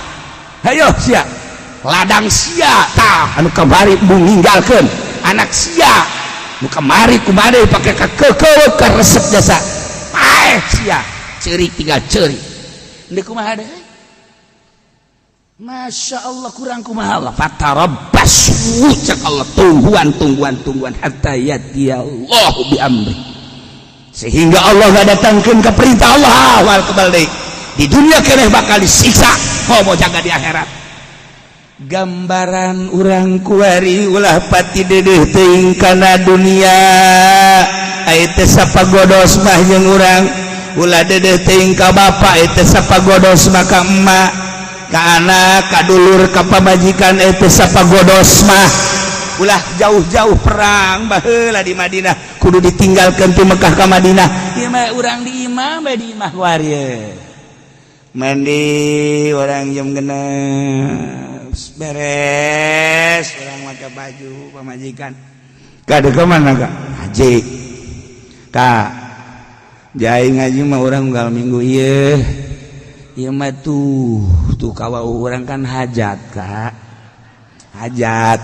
Hayo sia, ladang sia tah anu kamari ninggalkeun, anak sia nu kamari kumade pake ka keukeuh ka resep jasa, paeh sia, ceurik tinggal ceurik. Deui kumaha deui? Masya Allah, kurang kumaha Allah. Fatarabbasu, cek Allah, tungguan tungguan tungguan, hatta yatiyallahu bi amri, sehingga Allah ngadatangkeun ka perintah Allah. Awal kebal deui di dunia keneh bakal disiksa, komo jaga di akhirat. Gambaran urang kuari, ulah pati dedeh teuing kana dunia. Ai teh sapagodos mah jeung urang, ulah dedeh teuing ka bapa, ai teh sapagodos mah ka emak, ka anak, ka dulur, ka pamajikan, ai teh sapagodos mah. Ulah jauh-jauh, perang baheula di Madinah kudu ditinggalkeun ti Mekah ka Madinah. Ieu mah urang di imah bae, di imah kuari mandi orang jam 6 beres, orang make baju pamajikan kade ke mana kak haji kak jai ngaji mah orang unggal minggu. Ieu ieu mah tuh tuh kawa orang kan hajat kak, hajat.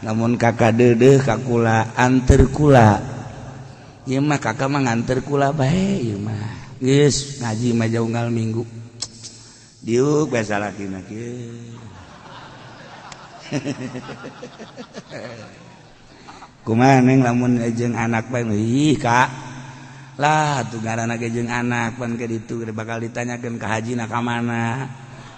Namun kakak dedeh kakula anter kula, ieu mah kakak mah nganter kula bae. Ieu mah geus ngaji mah jauh unggal minggu diuk biasa laki mah kieu. Kumaha neng lamun jeung anak bae? Ih kak lah tuh, ngaranna ge jeung anak pan ke ditu bakal ditanyakeun ka haji na ka mana.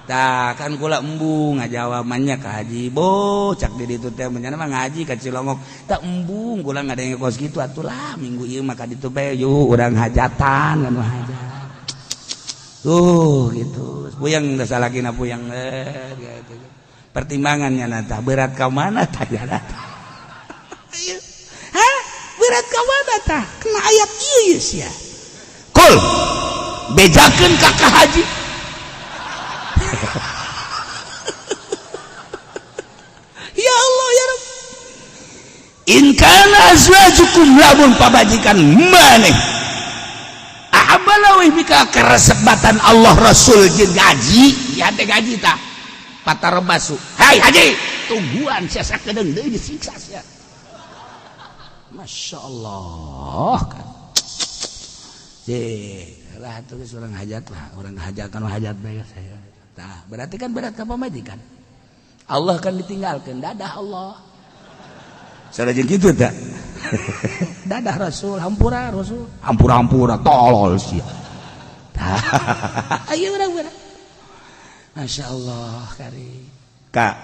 Tah kan kula embung ngajawabannya ka Haji Bo cak di ditu teh menyana mah ngaji ka Cilongok. Tak embung kula ngadenge kos kitu atulah minggu ieu mah ka ditu bae yuk urang hajatan anu hajat. Tuh gitu. Puyeng da salakina puyeng gitu. Pertimbangannya nata berat ka mana tah ya tah. Hah? Berat ka mana tah? Kena ayat ieu sia. Kul bejakeun ka Ka Haji. Ya Allah ya Rabb. In kana azwajukum lamun pabajikan maneh ahabalawih bika keresebatan Allah Rasul jeung gaji ya teh gaji tah patarebasu. Hai haji tungguan sia sakedeung deui disiksa sia. Masya Allah kan. Lah tulis orang hajat lah, orang hajat kan hajat bae saya. Tah, berarti kan berat ka pamajikan. Allah kan ditinggalkan, dadah Allah. Salah jeung kitu tah. Dadah Rasul, hampura Rasul. Hampura-hampura tolol sia. Tah, ayo urang berat. Masya Allah kari. Kak,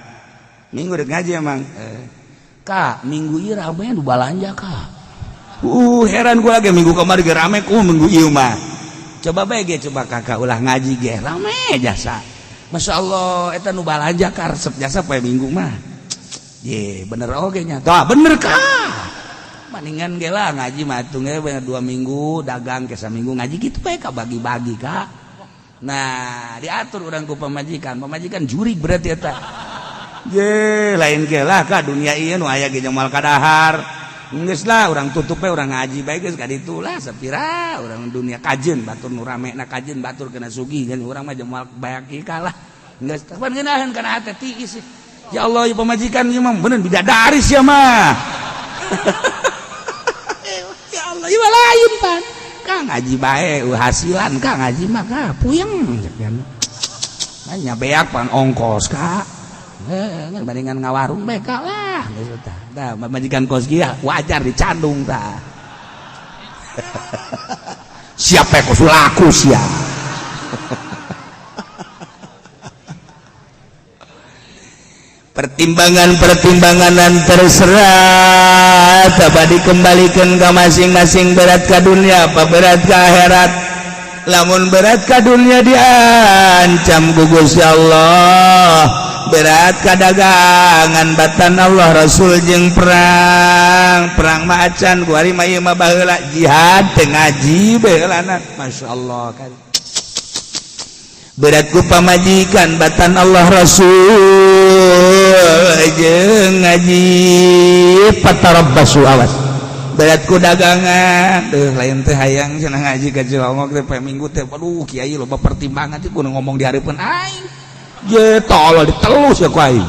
minggu rek ngaji emang. Kak, minggu ieu rame nu balanja kak. Heran gua lagi minggu kemarin ge rame ku minggu ieu mah. Coba bae ge coba kakak ulah ngaji ge rame jasa. Masya Allah eta nu balanja ka resep jasa poe minggu mah. Ye, bener oge nya. Tah bener kak. Maningan ge lah ngaji mah atuh ge 2 minggu dagang ke saminggu ngaji kitu bae ka bagi-bagi kak. Nah, diatur urang ku pamajikan. Pamajikan jurig berarti eta. Ye, lain ge lah ka dunia ieu nu aya ge moal kadahar. Geus lah urang tutup bae urang ngaji bae geus ka ditu lah sapira urang dunia kajeun batur nu rame na kajeun batur kena sugih kan urang mah moal bayak ieu kalah. Geus kapan ngeunaheun kana hate tiis. Ya Allah ieu pamajikan ieu mah bener bidadari sia mah. Ya Allah ieu mah lain pan. Ka ngaji bae hasilan ka ngaji mah ka puyeng cek kan. Nya beak pan ongkos ka. Bandingan ngawarung bae ka lah geus tah. Tah pamajikan kos kieu wajar dicandung tah. Siapa kos laku sia. Pertimbangan-pertimbanganan terserah dapat dikembalikan ke masing-masing berat ke dunia apa berat ke akhirat. Lamun berat ke dunia diancam ku Gusti Allah, berat ke dagangan batan Allah Rasul jeung perang perang mah acan ku ari mah ieu mah baheula jihad teu ngaji baheulana. Masya Allah kan. Berat ku pamajikan batan Allah Rasul jeung ngaji patarabbasu awas. Berat ku dagangan deuh lain teh hayang cenah ngaji ka Cilongok teh poe minggu teh aduh kiai loba pertimbangan teh kudu ngomong di hareupeun aing. Ye tolol ditelus ya ku aing.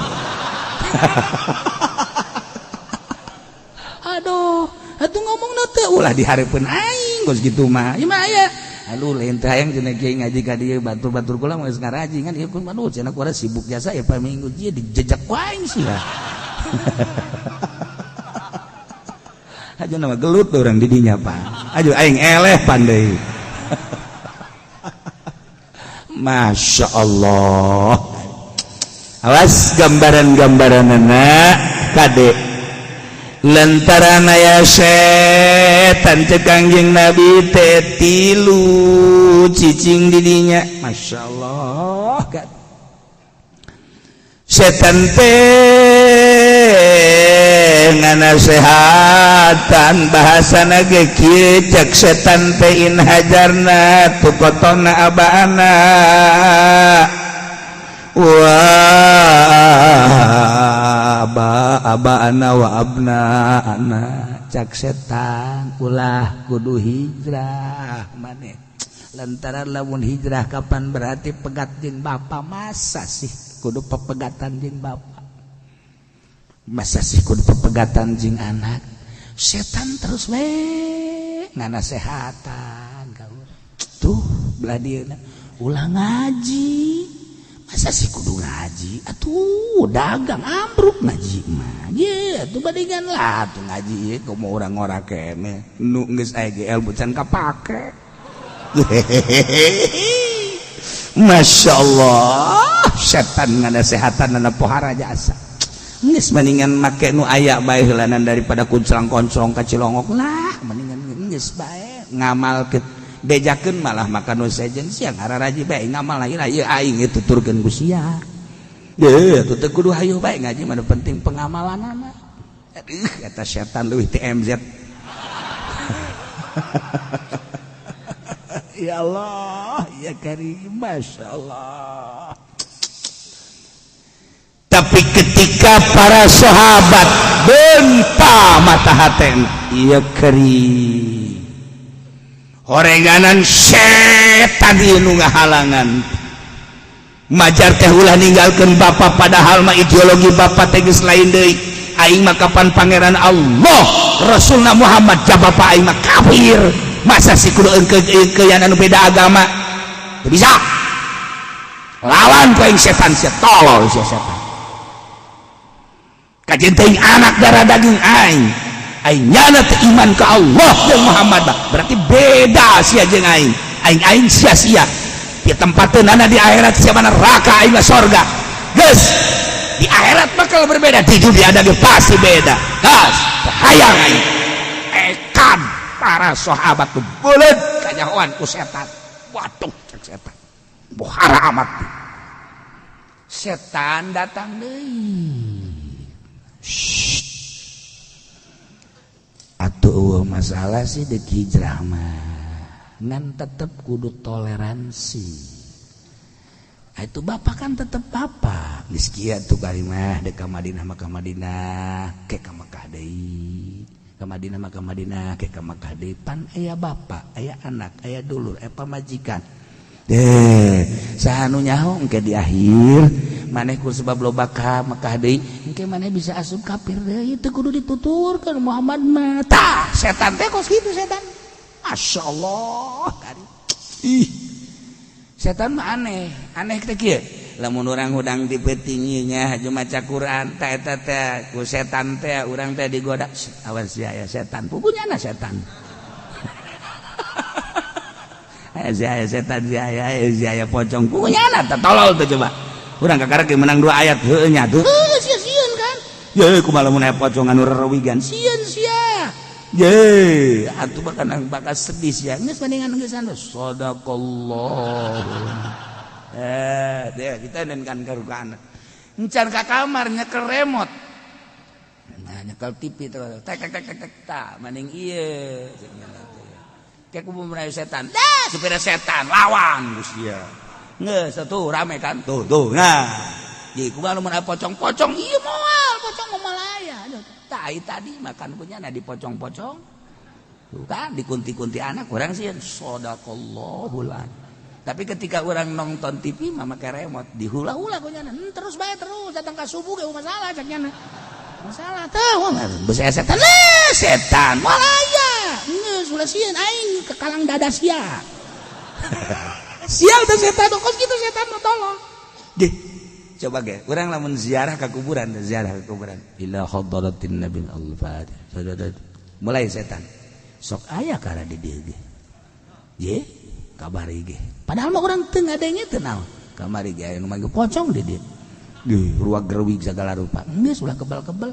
Aduh, atuh ngomongna teh ulah di hareupeun aing geus kitu mah. Ieu mah aya. Aduh lain teh hayang cenah kiai ngaji ka dieu batur-batur kula mah geus ngaraji ngan ieu pun aduh cenah kula sibuk jasa ya poe minggu ieu dijejak ku aing sia. Aja nama gelut orang di dinya pak. Aduh aing eleh pandai. Masya Allah. Awas gambaran-gambaran anak kade. Lantaran aya setan cek Kangjeng Nabi teh tilu cicing di dinya. Masya Allah. Setan teh nganasehatan bahasana ge kieu cek setan teh in hajarna tukotona abaana wa aba abaana wa abna ana cek setan ulah kudu hijrah maneh lantaran lamun hijrah kapan berarti pegat jeung bapa masa sih kudu pepegatan jeung bapa masa sih kudu pepegatan jeung anak setan terus we nganasehatan ka urang tuh belah dieuna ulah ngaji masa sih kudu ngaji atuh dagang ambruk ngaji mah ye atuh badingan lah atuh ngaji ieu komo urang ngora keneh nu geus aya ge ilmu can kapake. Masya Allah. Setan nganasehatan na pohara jasa. Geus mendingan make nu aya bae heulanan daripada kunclang-konclong ka Cilongok lah, mendingan geus bae ngamalkeun bejakeun malah makan nu sejen siang araraji bae ngamal lah ieu aing tuturkeun ku sia. Ye, atuh teu kudu hayu bae ngaji mah penting pengamalanana. Aduh, eta setan leuwih TMZ. Ya Allah, ya Karim, Masya Allah. Tapi ketika para sahabat benta mata haten, ya Karim, horenganan setan ieu nu ngahalangan. Majar teh ulah ninggalkeun bapak, padahal mah ideologi bapak teh geus lain deui. Aing mah kapan pangeran Allah, Rasulna Muhammad, ja bapak aing mah kafir. Masa sih kudu engkeun anu beda agama? Teu bisa. Lawan ku aing setan, sia tolol sia setan. Kajeun teuing anak darah daging aing. Aing nyana teu iman ka Allah jeung Muhammad, berarti beda sia jeung aing. Aing aing sia-sia. Di tempateunana di akhirat sia mana neraka, aing mah sorga. Geus di akhirat bakal berbeda, di dunia ada ge pasti beda. Gas, hayang aing. Ekan para sahabat tuh buleud kanyahoan ku setan. Waduh, cek setan. Bohara amat. Setan datang deui. Atuh masalah sih dek hijrah mah. Ngan tetep kudu toleransi. Nah, itu bapak kan tetep bapak. Geus kieu tuh karimah dek ka Madinah mah ka Madinah, ke ka Mekah deui. Ka Madinah mah ka Madinah, ke ka Mekah deui. Pan aya bapak, aya anak, aya dulur, aya pamajikan. Deh, saha nu nyaho engke di akhir maneh ku sebab loba ka Mekah deui, engke maneh bisa asup kafir deui, teu kudu dituturkeun Muhammad mah. Tah, setan teh kos kitu setan. Masya Allah, ih. Setan mah aneh, aneh teh kieu. Lamun urang hudang di peuting nya haju maca Quran, ta eta teh ku setan teh urang teh digoda. Awas sia ya setan, pupunyana setan. Sia ya setan, sia ya, sia ya pocong, pupunyana teh tolol tuh coba. Urang kakara ge menang 2 ayat heueuh nya tuh. Heueuh sia sieun kan. Ye kumaha lamun aya pocong anu rerewigan, sieun sia. Ye, atuh bahkan bakal sedih sia. Geus mendingan geus anu sadaqallah. Deh kita kan karukaan. Encan ka kamar nyekel remote. Nah, nyekel TV terus. Tek tek tek tek tek ta maning ieu. Kayak kubu merayu setan. Dah, supir setan lawan geus dia. Geus tuh rame kan. Tuh tuh. Nah. Jadi kumaha lamun aya pocong-pocong ieu moal, pocong mah malaya. Tai tadi makan punya nah dipocong-pocong. Tuh kan dikunti-kunti anak urang sieun sadaqallahul. Tapi ketika orang nonton TV mah make remote dihula-hula ku nyana. Terus bae terus datang ka subuh ge masalah cak nyana. Masalah teh geus aya setan lah setan malaya. Geus ulah sieun aing kekalang dada sia. Sial teh setan kos kitu setan mah tolong. Deh, coba ge urang lamun ziarah ka kuburan, ziarah ka kuburan. Ila hadratin nabil al-fatihah. Mulai setan. Sok aya kana di dieu ge. Ye, kabari ge. Padahal mah urang teu ngadenge teu naon. Kamari ge aya nu manggil pocong di dieu. Deuh, ruag gerwig sagala rupa. Geus ulah kebal-kebal.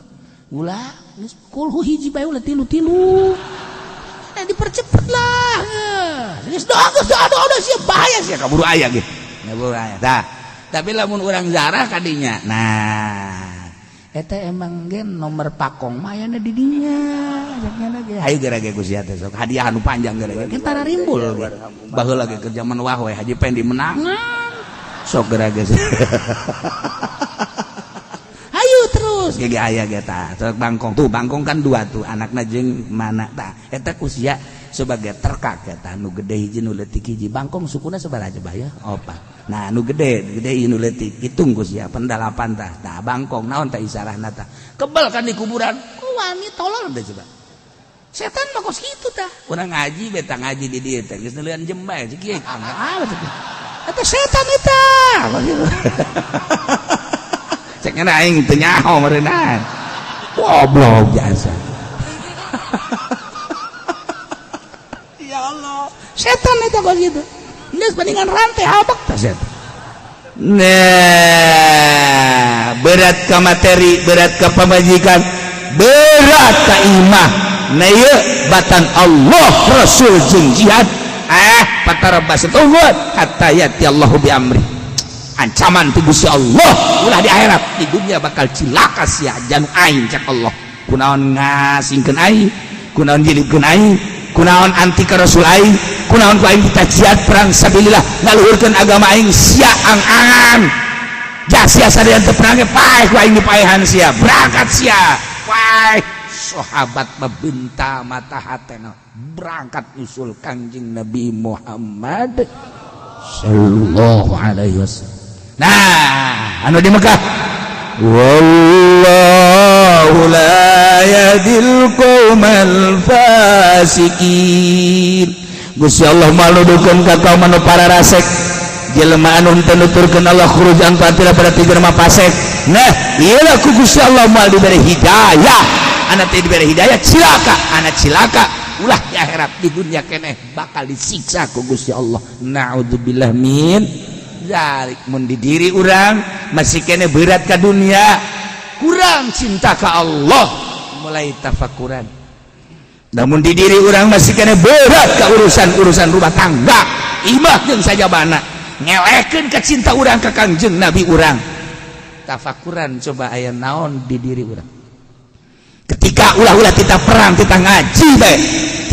Ulah geus kulhu hiji bae ulah tilu-tilu. Nah, dipercepet lah. Geus doa geus doa doa udah siap bahaya sia kaburu aya ge. Kaburu aya. Tah, tapi lamun urang zarah kadinya. Nah, eta emang gen nomor pakong mah ayana di dinya. Hayu gara-gara ku sia teh sok hadiah anu panjang gara-gara kita tara rimbul ge. Baheula ge keur zaman wah we Haji Pendi menangan. Sok gara-gara. Hayu terus ge aya ge tah. Sok bangkong tuh, bangkong kan dua tuh anakna jeung mana tah. Eta ku sia sebagai terkak eta nu gede hiji nu leutik hiji. Bangkong sukuna sabaraha coba ya? Opat. Nah nu gede gede nu leutik hitung ku sia pendalapan tah. Tah bangkong naon tah isarahna tah. Kebel kan di kuburan. Ku wani tolol teh coba. Setan mah kos kitu tah. Urang ngaji beta ngaji di dieu teh geus neuleun jembae cik ieu. Ah eta setan eta. Cek nya aing teu nyaho meureunna. Goblok jasa. Ya Allah, setan eta kos kitu. Geus mendingan rantai habek tah setan. Nah, berat ke materi, berat ke pamajikan, berat ke imah. Nah, ieu batan Allah, Rasul jeung jihad. Patarabbasu, tungguan hatta yati Allahu bi amri. Ancaman ti Gusti Allah ulah di akhirat, di dunia bakal cilaka sia janu aing, cak Allah. Kunaon ngasingkeun aing, kunaon jilidkeun aing, kunaon anti ka Rasul aing, kunaon ku aing kita jihad perang sabilillah ngaluhurkeun agama aing, sia ang-angan ja sia sadaya teu perang, paeh ku aing dipaehan sia, berangkat sia, paeh. Sahabat mabenta mata hatena berangkat usul Kangjeng Nabi Muhammad sallallahu alaihi wasallam. Nah, anu di Mekah, wallahu la yahdil qaumal fasikin. Gusti Allah maludukeun ka kaum anu para rasek, jelema anu teu nuturkeun Allah, khuruj an taatillah, berarti jelema fasik. Nah, ieu ku Gusti Allah moal diberi hidayah. Anak teh diberi hidayah cilaka, anak cilaka ulah di akhirat, di dunia keneh bakal disiksa ku Gusti Allah, naudzubillah min dzalik. Mun di diri urang masih keneh berat ka dunia, kurang cinta ka Allah, mulai tafakuran. Namun di diri urang masih keneh berat ke urusan-urusan rumah tangga, imah jeung sajabana, ngelekeun ke cinta urang ka Kangjeng Nabi urang, tafakuran coba aya naon di diri urang. Ketika ulah-ulah kita perang, kita ngaji bae,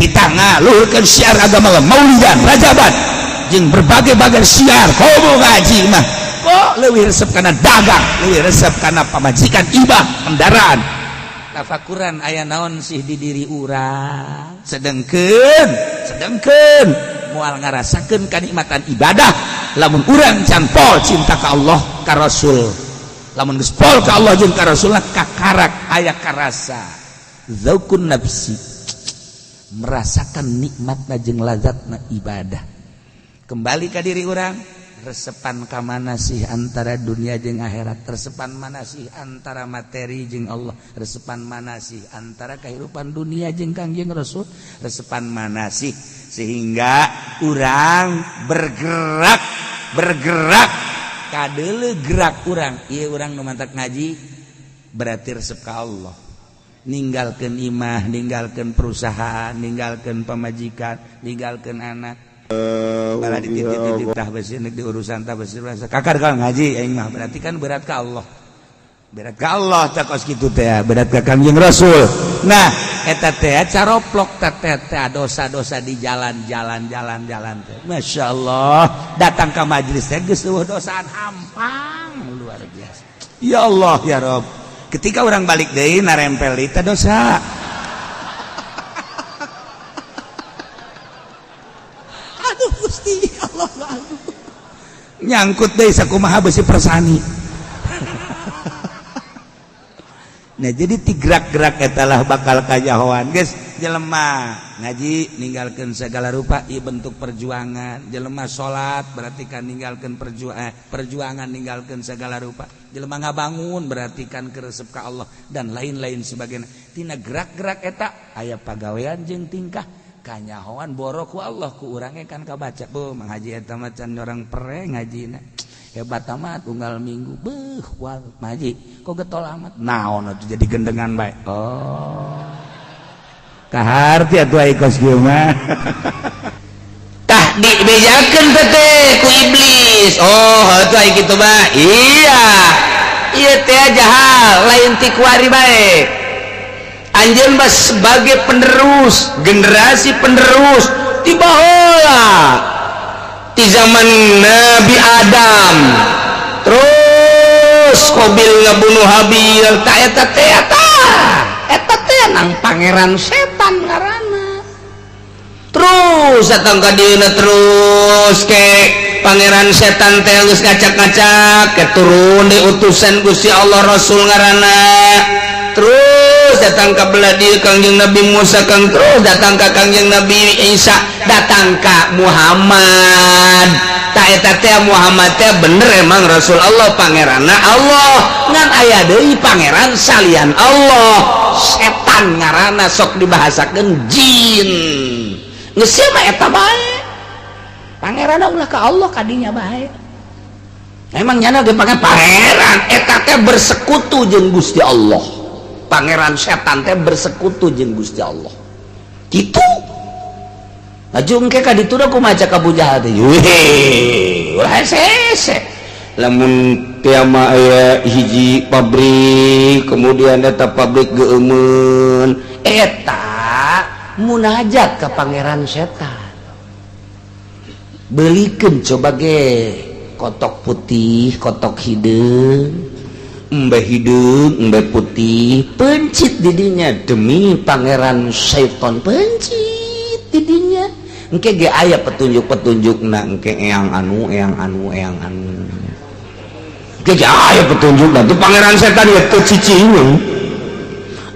kita ngaluhurkeun syiar agama, maulidan, rajaban jeung berbagai-bagai syiar, komo ngaji mah kok leuwih resep kana dagang, leuwih resep kana pamajikan, ibah, kendaraan. Tafakuran aya naon sih di diri urang. Sedengkeun sedengkeun moal ngarasakeun kanikmatan ibadah lamun urang can pol cinta ka Allah ka Rasul. Lamun geus pol ka Allah jeung ka Rasul, kakarak aya karasa zaukun nafsi, merasakan nikmatna jeung lazatna ibadah. Kembali ke diri urang, resepan ka mana sih antara dunia jeung akhirat, resepan mana sih antara materi jeung Allah, resepan mana sih antara kehidupan dunia jeung Kangjeng Rasul, resepan mana sih sehingga urang bergerak bergerak kadeule gerak urang. Ieu urang nu mantak ngaji berarti resep ka Allah, ninggalkeun imah, ninggalkeun perusahaan, ninggalkeun pamajikan, ninggalkeun anak, malah dititip-titip tah besi di urusan tah besi kakar kalau ngaji aing mah, berarti kan berat ke Allah, berat ke Allah tak kos kitu teh, berat ke Kangjeng Rasul. Nah, eta teh caroplok teh teh dosa-dosa di jalan-jalan jalan-jalan teh. Masya Allah, datang ke majelis teh geus eueuh dosaan, hampang luar biasa. Ya Allah ya Rob, ketika orang balik deui narempel di teh dosa. Aduh Gusti Allah, aduh, nyangkut deui sakumaha besi persani. Nah, jadi ti gerak-gerak etalah bakal kajahoan geus. Jelema ngaji ninggalkeun segala rupa, ieu bentuk perjuangan. Jelema salat berarti kan ninggalkeun perjuangan ninggalkeun segala rupa. Jelema ngabangun berarti kan keresep ka Allah dan lain-lain sebagainya. Tina gerak-gerak eta aya pagawean jeung tingkah kanyahoan borok ku Allah, ku urang kan kabaca. Bu, Mang Haji eta mah can orang pere ngajina, hebat amat unggal minggu beuh wal Haji kok getol amat, naon atuh jadi gendengan bae. Oh, kaharti atuh ai kos kieu mah. Tah, dibejakeun teh ku iblis. Oh, atuh ai kitu mah. Iya, ieu teh jahal lain ti kuari bae. Anjeun mah sebagai penerus, generasi penerus ti baheula, di zaman Nabi Adam, terus Qabil ngabunuh Habil. Tak eta teh eta teh nang pangeran setan ngaranna. Terus datang ka dieuna, terus ke pangeran setan teh geus ngacak-ngacak ke turun di utusan Gusti Allah, Rasul ngaranna. Terus datang ke belah dieu Kangjeng Nabi Musa, Kang, terus datang ke Kangjeng Nabi Isa, datang ka Muhammad. Tak eta teh Muhammad teh bener emang Rasul Allah, pangeranna Allah, ngan aya deui pangeran salian Allah, setan ngaranna, sok dibahasakeun jin. Geus mah eta bae pangeranna, ulah ka Allah kadinya bae. Emang nyana ge pangeran eta teh bersekutu jeung Gusti Allah. Pangeran setan teh bersekutu jeung Gusti Allah. Kitu. Laju engke ka ditu da kumaha cak Abu Jahal teh. Weh, ulah hese. Lamun tiama aya hiji pabrik, kemudian eta pabrik geumeun, eta munajat ke pangeran setan. Belikan coba ge kotok putih, kotok hideung, embe hideung, embe putih, pencit didinya demi pangeran setan, pencit didinya. Engke ge aya petunjuk-petunjuk na engke eyang anu, eyang anu, eyang anu. Engke ge aya petunjuk na tuh pangeran setan ya teu cicingeun.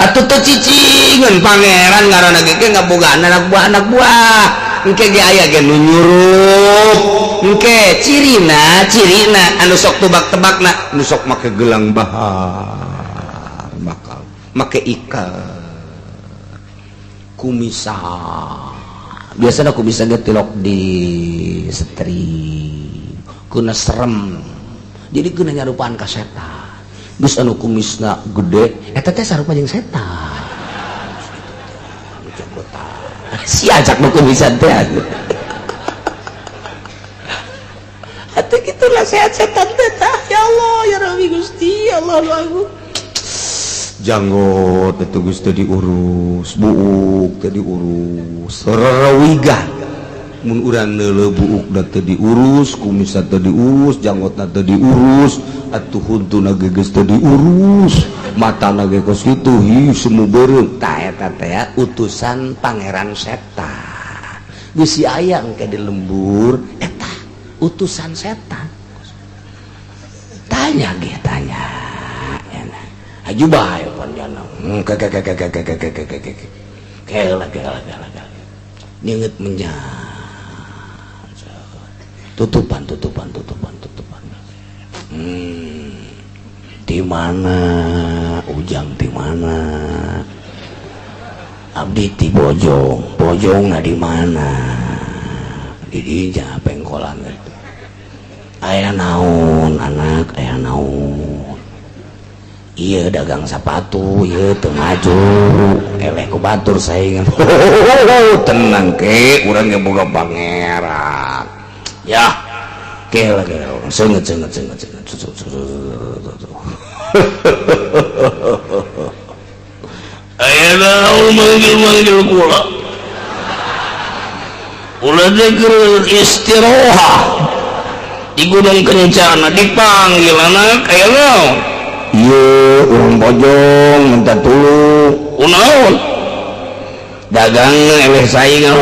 Atuh teu cicingeun pangeran ngaranna ge ge ngabogaan anak buah anak buah. Engke ge aya ge nu nyuruh. Engke cirina, cirina anu sok tebak-tebakna, nu sok make gelang bahar, bakal make ikat kumisa. Biasanya kumisa ge tilok di setri. Kuna serem. Jadi kuna nyarupaan ka setan. Geus anu kumisna gede, eta teh sarupa jeung setan. Si ajak nu kumisan teh. Atuh kitu nasihat setan teh tah. Ya Allah, ya Rabbi Gusti, Allah lu agung. Janggot itu geus teu diurus, buuk teu diurus, rerawigan. Mun urang neuleuh buukna teu diurus, kumisna teu diurus, janggotna teu diurus, atuh huntuna ge geus teu diurus, matana ge kos kitu, hi semu beureum. Tah eta teh utusan pangeran setan. Geus si aya engke di lembur eta utusan setan. Tanya ge tanya. Aju bae panjana. Ke ke ke ke ke ke ke ke ke ke. Kela kela kela kela. Ninget menyan. Tutupan tutupan tutupan tutupan. Di mana Ujang, di mana? Abdi ti Bojong, Bojong di mana? Di dinya pengkolan itu. Aya naon anak, aya naon? Iya dagang sepatu, iya teu maju, eleh ku batur saingan. Tenang ke, urang ge boga pangeran. Ya, kela kela, seungeut seungeut seungeut seungeut. Aya naon manggil-manggil kula? Kula teh keur istirohah di Gunung Kencana dipanggil anak aya naon? Ieu urang Bojong minta tulung. Kunaon? Dagang eleh saingan.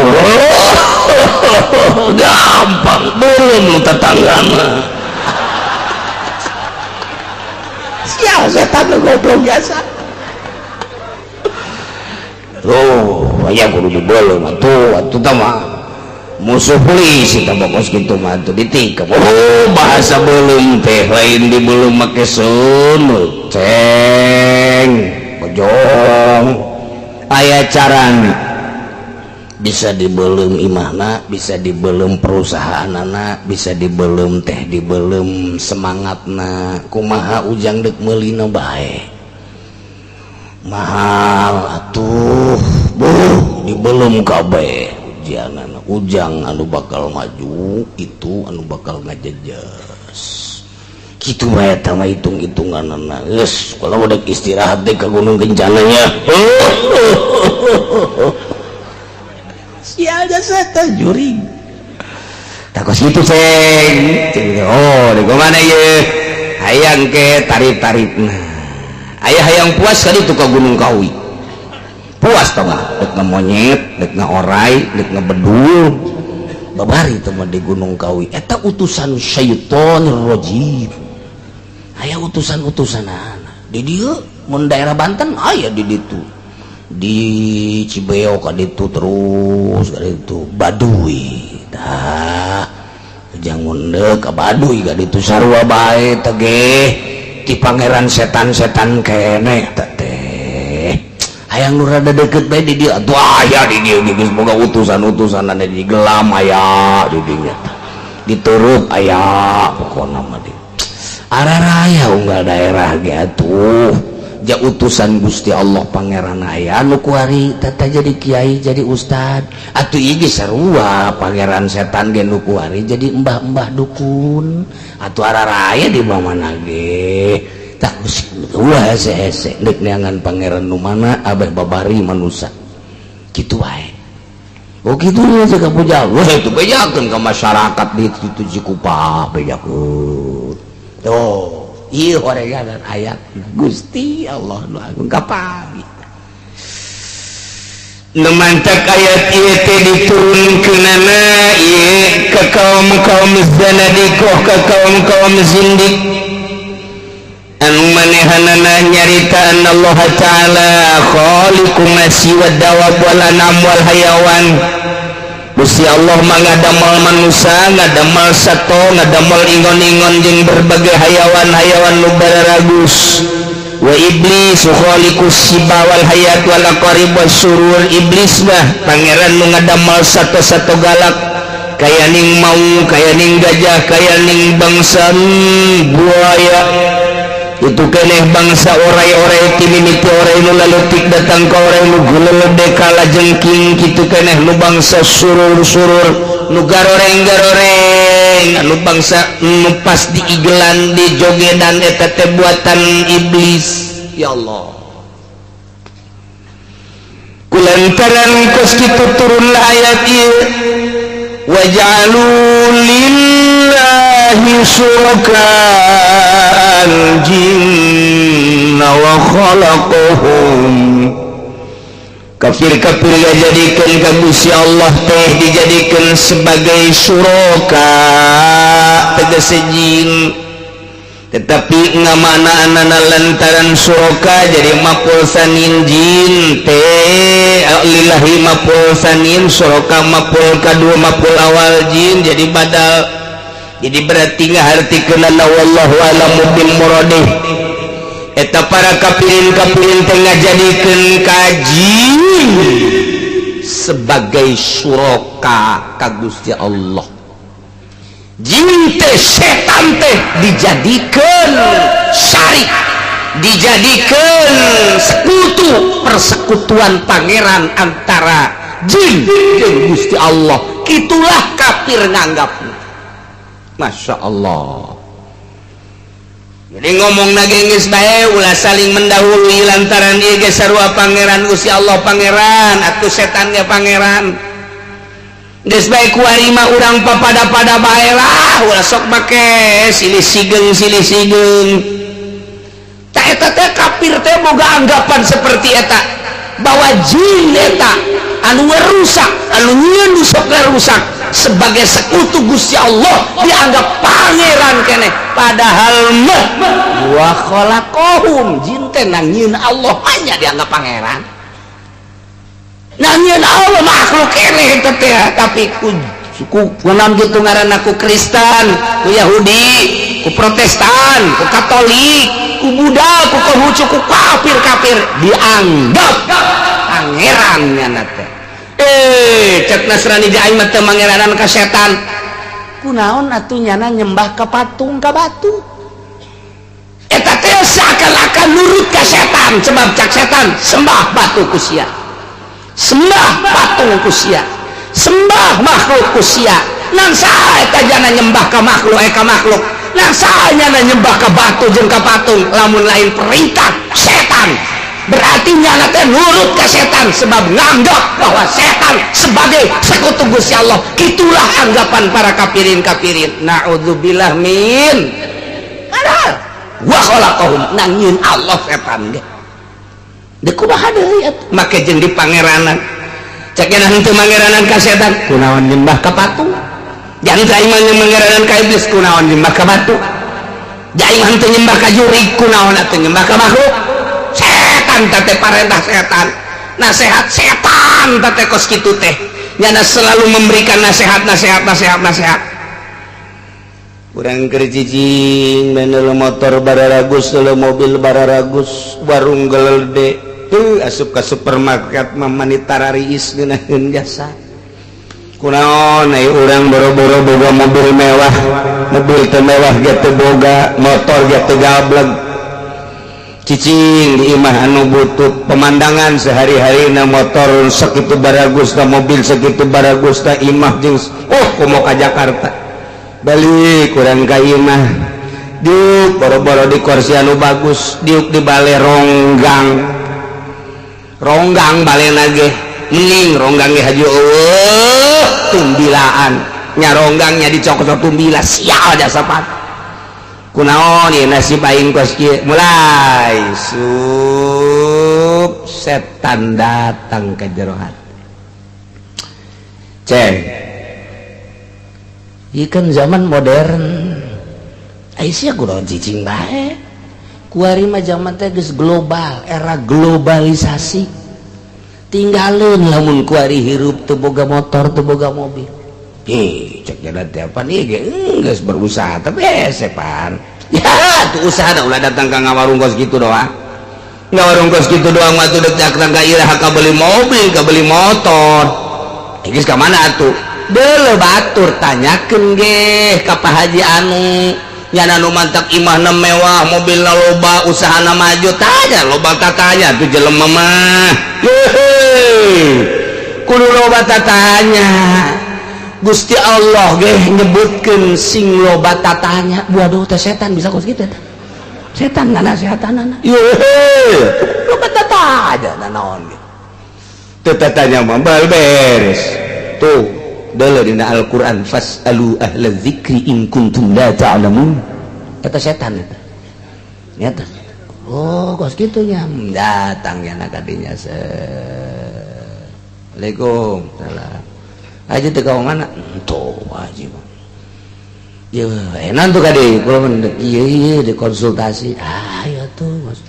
Gampang belum lu tetanggana. Sial setan lu goblok biasa. Tuh, aya kudu dibelum atuh, atuh tah mah. Musuh polisi tah bokos kitu mah atuh ditikep. Oh, bahasa belum teh lain dibelum make seuneu. Ceng, Bojong. Aya carana. Bisa dibelum imahna, bisa dibelum perusahaanana, bisa dibelum teh dibelum semangatna. Kumaha Ujang dek meulina bae. Mahal atuh, buh dibelum kabeh ujianana. Ujang anu bakal maju itu anu bakal ngajejes. Kitu bae eta mah hitung-hitunganana. Geus, kalau udah istirahat deh ke Gunung Kencananya. Sial setan juring. Takos kitu ceng. Oh, di mana ye? Hayang ke tarif-tarifna. Aya hayang puas kali itu ke Gunung Kawi. Puas tau nggak? Dek ngemonyet, dek ngeorai, dek ngebedul. Babari teh mah di Gunung Kawi. Eta utusan syaitonir rajim. Aya utusan-utusanana. Di dieu mun daerah Banten aya di ditu. Di Cibeo ka ditu terus ka ditu Baduy. Tah ujang munde ka Baduy ka ditu sarua bae teh ge ti pangeran setan-setan keneh teh teh. Hayang nu rada deket bae di dieu atuh aya di dieu geus boga utusan-utusanana di gelam aya di dinya tah. Diturup aya pokona mah di. Araraya unggal daerah ge atuh ja utusan Gusti Allah, pangeran aya anu kuari tata jadi kiai, jadi ustad. Atuh ieu ge sarua, pangeran setan ge nu kuari jadi embah-embah dukun. Atuh araraya di mana ge. Tah, ulah hese-hese deuk neangan pangeran nu mana abeh babari manusia kitu wae. Oh, kitu aja ka puja. Wah, itu bejakeun ka masyarakat di itu Cikupa, bejakeun. Tuh, ieu horegan ayat Gusti Allah nu agung kapagi. Nu mantak ayat ieu teh diturunkeunana ieu ka kaum-kaum zanadiqah, ka kaum-kaum zindik anu manehanana nyarita Allah Ta'ala khaliqu nasi wad dawab wal anam wal hayawan. Gusti Allah mah ngadamel manusia, ngadamel sato, ngadamel ingon-ingon jeung berbagai hayawan-hayawan nu bararagus. Wa iblis khaliqus siba wal hayat wal aqarib was surur. Iblis mah pangeran nu ngadamel sato-sato galak, kaya ning mau, kaya ning gajah, kaya ning bangsa buaya itu keneh, bangsa orai-orai, timimiti orai nu laleutik datang ka orai nu gulede kala jengking kitu keneh, nu bangsa surur-surur, nu garoreng-garoreng, anu bangsa nu pas diigelan, di jogedan, eta teh buatan iblis. Ya Allah, kulantaran kos kitu turunlah ayat ieu, waj'alu lillahi syuraka al-jinna wa khalaqahum. Kafir-kafir dijadikan ka Gusti Allah teh dijadikan sebagai syuraka, tegese jin. Tetapi ngamana anana lantaran syuraka jadi maf'ul tsanin, jin teh lillahi maf'ul tsanin, syuraka maf'ul kadua, maf'ul awal jin jadi badal, jadi berarti ngahartikeun. Wallahu a'lamu bil muradih. Eta para kafirin kafirin teh ngajadikeun ka jin sebagai syuraka ka Gusti Allah. Jin teh, setan teh dijadikan syarik, dijadikan sekutu, persekutuan pangeran antara jin jeung Gusti Allah. Itulah kafir nganggap. Masya Allah. Jadi ngomong geus bae, ulah saling mendahului, lantaran ieu ge sarua pangeran. Gusti Allah pangeran atuh setan ge pangeran. Geus bae, kuari mah urang papada-pada bae lah, ulah sok make silih sigeng silih sigeng. Tak, eta teh kafir teh boga anggapan seperti eta, bahwa jin eta anu rusak, anu nyieun nu sok rusak, sebagai sekutu Gusti Allah, dianggap pangeran keneh. Padahal mah wa khalaqahum, jin teh nyieun Allah, hanya dianggap pangeran. Nyieun Allah, makhluk keneh eta teh. Tapi ku ku kunaon gitu ngaranna, ku Kristen, ku Yahudi, ku Protestan, ku Katolik, ku Buddha, ku Konghucu, ku kafir-kafir dianggap pangeran nyana teh. Eh, cek Nasrani di aing mah teu mangeranan ka setan. Kunaon atuh nyana nyembah ka patung, ka batu? Eta teh seakan-akan nurut ka setan, sebab cak setan sembah batu ku sia, sembah patung ku sia, sembah makhluk ku sia. Nang saha eta jana nyembah ka makhluk, eh, ka makhluk? Nang saha nyana nyembah ka batu jeung ka patung lamun lain perintah setan? Berarti nyana teh nurut ke setan, sebab nganggap bahwa setan sebagai sekutu Gusti Allah. Itulah anggapan para kafirin kafirin, naudzubillah min. Padahal wa khalaqahum, nangieun Allah setan ge. Deuk kumaha deui atuh make jeung di pangeranan? Cek nya henteu mangeranan ka setan, kunaon nyembah ka patung? Jangan aing mah mangeranan ka iblis, kunaon nyembah ka batu? Aing mah henteu nyembah ka jurig, kunaon atuh nyembah ka makhluk setan? Teh parentah setan, nasihat setan teh kos kitu teh. Nyana selalu memberikan nasihat, nasihat, nasihat, nasihat. Urang keur cicing, motor bararagus, mobil bararagus, warung gelede tuh, asup ke supermarket mah manita rariis ngeunaheun jasa. Kunaon ai urang boro-boro boga mobil mewah, mobil teu mewah ge teu boga, motor ge teu gableg, cicing di imah anu butut. Pemandangan sehari-hari na motor segitu baragus na, mobil segitu baragus na, imah jeung oh komo ka Jakarta. Balik kurang ka imah, diuk boro-boro di kursi anu bagus, diuk di bale ronggang ronggang. Balena ge mending ronggang ge haju eueuh tumbilaan nya, ronggangnya dicokot tumbila. Sial jasa pat, kunaon ieu nasib aing kos kieu? Mulai sup setan datang ke jero hati. Ceng, ieu kan zaman modern. Aisyah kunaon cicing bae? Kuari mah zaman teh geus global, era globalisasi. Tinggalin lamun kuari hirup teu boga motor, teu boga mobil. Ih, cek jalan teh apa nih ge geus berusaha, tapi hese pan. Ya, tuh usaha dah ulah datang ka ngawarung kos kitu doang. Ngawarung kos kitu doang mah tuh dek datang ka iraha ka beli mobil, ka beli motor. Geus ka mana atuh? Deuleu batur, tanyakeun ge ka Pak Haji anu nyana nu mantak imahna mewah, mobilna loba, usahana maju. Tanya, loba tatanya tuh jelema mah. Yehe, kudu loba tatanya. Gusti Allah ge nyebutkeun sing loba tatanya. Waduh, teh setan bisa kos kitu teh. Setan nganasehatanana. Yehe, loba tatanya naon ge. Teu tatanya mah bal beres. Tuh, deuleu dina Al-Qur'an, fas'alu ahla dzikri in kuntum la ta'lamun. Eta setan eta. Nyata. Oh, kos kitu nya. Datang ya nak kadinya se. Assalamualaikum. Salam. Haji teu ka mana? Tuh, haji mah. Ya, enak tuh kadi, kula mah ieu ieu di konsultasi. Ah, ya tuh, Mas.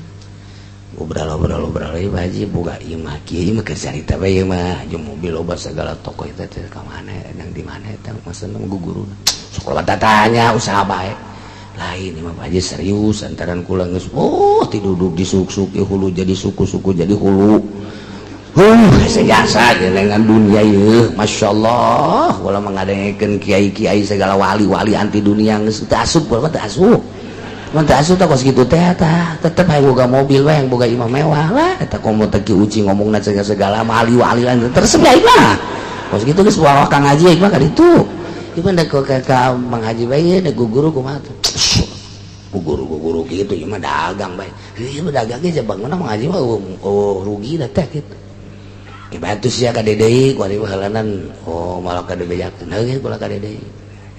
Ngobrol ngobrol ngobrol, ieu Pak Haji boga imah kieu, ieu mah keur carita bae ieu mah, jeung mobil loba segala toko eta teh ka mana, yang di mana eta maksudna guguruna. Sok loba tatanya usaha bae. Lain ieu mah, Pak Haji, serius antaran kula geus oh tiduduk di suk-suk hulu jadi suku-suku jadi hulu. Jasa dengan dunia ieu, Masya Allah. Kula mengadengekeun kiai-kiai segala wali-wali anti dunia geus teu asup, kula mah teu asup. Mun teu asup tah kos kitu teh tah, tetep hayang boga mobil we, hayang boga imah mewah lah. Eta komo teh Ki Uci ngomongna segala wali-wali lain teresep aing mah. Kos kitu geus bawa Kang Haji aing mah ka ditu. Ieu mah ka ka Mang Haji bae da guru kumaha tuh. Guru guru gitu ieu mah dagang bae. Ieu mah dagang ge bangunna Mang Haji mah oh, rugi dah teh gitu. Bantu sia ka deui ku ari halanan, oh malah ka dibejakeun heuh kula ka deui.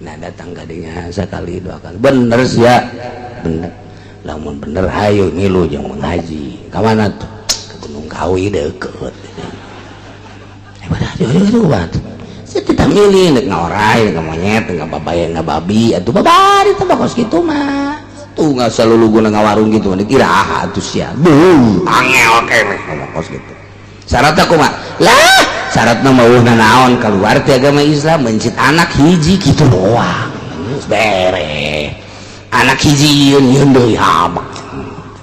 Nah, datang kadinya sekali dua kali, bener sia, bener. Lamun bener hayu ngilu jeung mengaji. Ka mana tuh? Ke Gunung Kawi deukeut. Eh, pada ayo ayo ayo. Saya tidak milih nek ngaorai, nek monyet, nek babaya, nek babi, atuh babari teh kos kitu mah. Tuh nggak selalu guna ngawarung gitu, dikira ah atuh sia. Duh, angel keneh ngomong kos gitu. Syaratnya kumaha lah? Syaratnya mau naon, keluar ti agama Islam, mencit anak hiji gitu doang. Geus beres anak hiji yeun yeun deui habak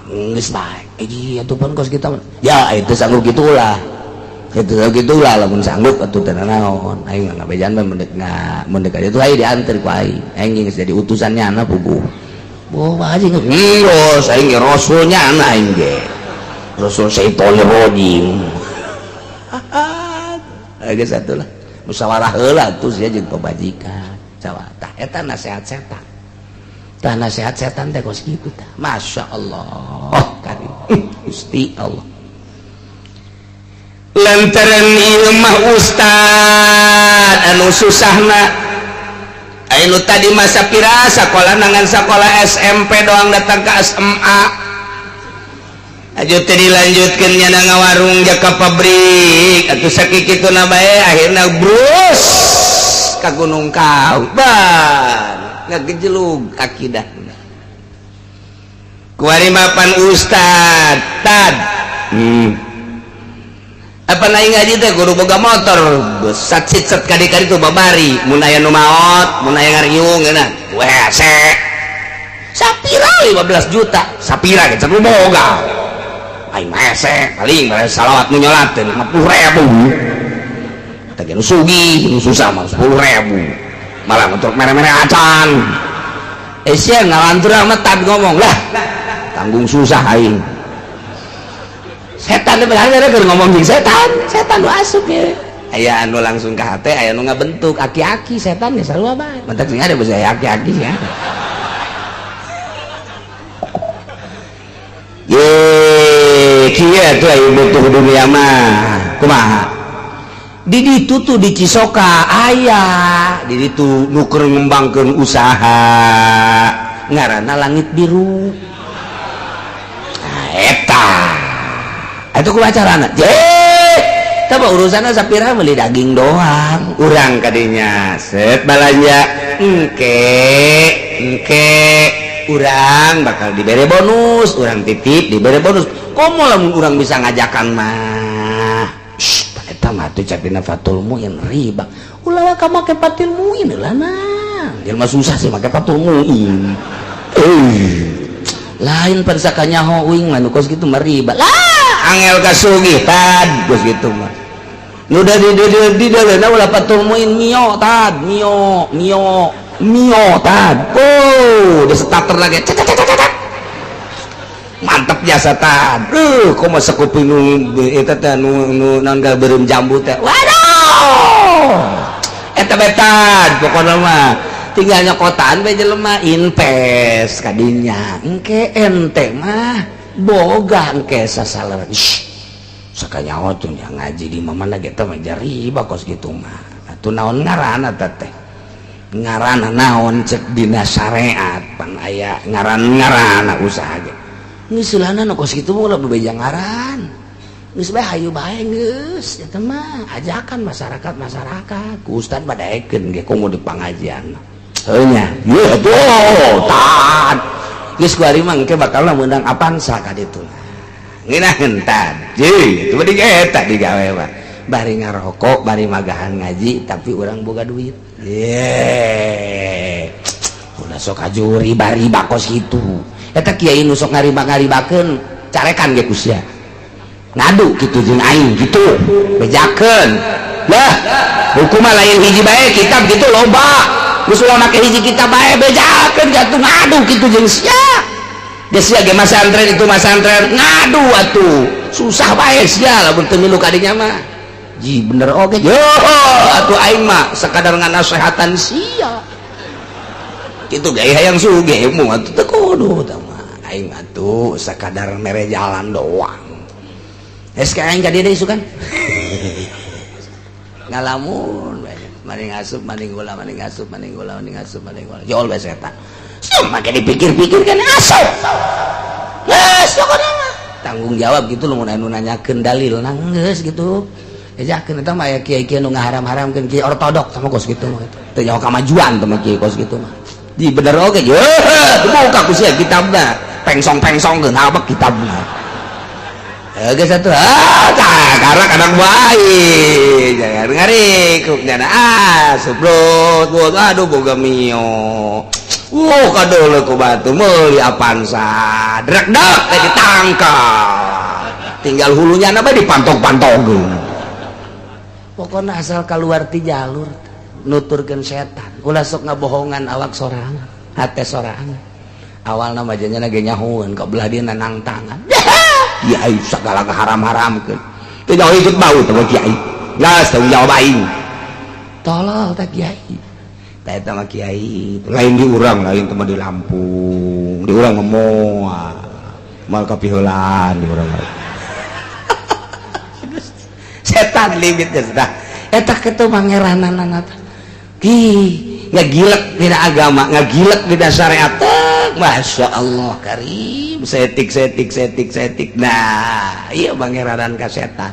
geus bae. Hiji atuh pun kos kita ya itu sanggup gitulah itu gitulah. Lamun sanggup atuh teu naon, aing mah ngabejan mah mendek mendek aja tuh aing diantar ku aing, aing geus jadi utusannya anak puguh. Boh, Pak Haji geus aing ge rasulnya anak, aing ge rasul syaitonir rajim. Geus atuh lah, musyawarah heula tuh sia jeung pamajikan. Tah, eta nasihat setan tah, nasihat setan teh kos kitu tah. Masya Allah karim Gusti Allah. Lantaran ieu mah ustad anu susahna, anu tadi masa pira sekolah nangan sekolah SMP doang datang ke SMA aja teh dilanjutkan nyana ngawarung jaka pabrik atau sakitu na bae, akhirnya brus ka Gunung Kawi ban ngagejelug akidah. Kuari mapan ustad tad apa naik ngaji teh kudu boga motor sat sit set kadi-kadi tuh babari mun aya nu maot, mun aya ngariung geuna WC sapira 15 juta sapira ge nu boga aing mah hese paling salawat nu nyolatkeun 50.000. Eta ge nu sugih, nu susah mah 10.000 malah untuk mere-mere acan. Eh, sia ngalantur amat tad ngomong lah, tanggung susah aing. Setan bener keur ngomong jeung setan, setan nu asup ya. Aya anu langsung ke hate, aya nu ngabentuk aki-aki setan ya sarua bae. Mentak sing ada bisa aki-aki sih. Ye, kieu atuh aya butuh dunia mah. Kumaha? Di ditu tuh di Cisoka aya, di ditu nu keur ngembangkeun usaha ngaranna Langit Biru. Nah, eta. Itu kumaha carana? Tapi urusannya sapira beli daging doang. Urang kadinya set balanja engke engke urang bakal diberi bonus, urang titip diberi bonus. Komo lamun urang bisa ngajakan mah. Shh, eta mah tuh capina Fatul Muin riba. Ulah ka make Fatul Muin lah nah. Jelema susah sih make Fatul Muin. Lain pada sakanyaho uing mah nu kos kitu mah riba. Lah angel kasugih tad kos kitu mah. Nu da di di ulah Fatul Muin mio tad, mio mio mio tad. Oh, di starter lagi. Cet, cet, cet, cet. Mantap jasa tad. Komo sakuping nu eta teh nu nu naon beureum jambu teh. Waduh. Eta bae tad pokona mah. Tinggal nyokotan bae jelema invest kadinya. Engke ente mah boga engke sasalar. Sakanyaho tuh yang ngaji di mana gitu mah riba kos gitu mah. Atuh naon ngaranna teh? Ngaranna naon cek dina syariat pan aya ngaran-ngaranna usaha ge. Geus seulahna nu kos kitu mah ulah bebeja ngaran. Geus bae hayu bae geus eta mah ajakan masyarakat-masyarakat. Ku ustad badaekeun ge komo di pangajian. Heuh nya. Ye atuh tad. Geus ku ari mah engke bakal meunang Avanza ka ditu. Ngeunaheun tad. Jeung itu mah eta digawe mah. Bari ngarokok, bari magahan ngaji tapi urang boga duit. Ye. Ulah sok aju riba-riba kos kitu. Eta kiai nu sok ngariba-ngaribakeun carekan ge ku sia. Ngadu kitu jeung aing kitu. Bejakeun. Lah, hukum mah lain hiji bae kitab kitu loba. Geus ulah make hiji kitab bae bejakeun atuh ngadu kitu jeung sia. Geus sia ge masantren itu masantren ngadu atuh. Susah bae sia lamun teu milu ka dinya mah. Ji bener oge. Yo atuh aing mah sakadar nganasehatan sia. Kitu ge hayang sugih mu atuh teu kudu tah mah. Aing atuh sakadar mere jalan doang. Geus ka aing ka dieu deui isukan. Ngalamun bae. Maning asup maning gula maning asup maning gula maning asup maning gula. Jol bae setan. Make dipikir-pikir kan asup. Geus pokona mah. Tanggung jawab gitu lamun anu nanyakeun dalil geus gitu. Ejakeun eta mah aya kiai-kiai nu ngaharam-haramkeun kiai ortodok sama kos kitu mah gitu. Teu nyaho kamajuan teh mah kiai kos kitu mah. Di bener oge ye dibuka ku sia kitabna. Pengsong-pengsongkeun habek kitabna. Geus atuh ah karena kadang bae jangan ngarikuk nyana ah subrot aduh boga mio. Kadeuleu ku batu meuli Avanza. Drek-dek teh ditangkap. Tinggal hulunya na bae dipantog-pantogkeun. Pokokna asal keluar ti jalur nuturkeun setan. Ulah sok ngabohongan awak sorangan, hate sorangan. Awalna mah janyana ge nyahoeun ka belah dieu nang tangan. Kiai sagala ngaharam-haramkeun. Teu jauh ikut bau teh kiai. Geus tanggung jawab aing. Tolol teh kiai. Tah eta mah kiai. Lain di urang, lain teh mah di Lampung. Di urang mah moal. Moal kapiheulaan di urang mah. Setan limitnya sudah. Eta kitu pangeranana teh. Ki ngagilek dina agama, ngagilek dina syariat. Masya Allah karim, setik setik setik setik. Nah, iya pangeranan ka setan.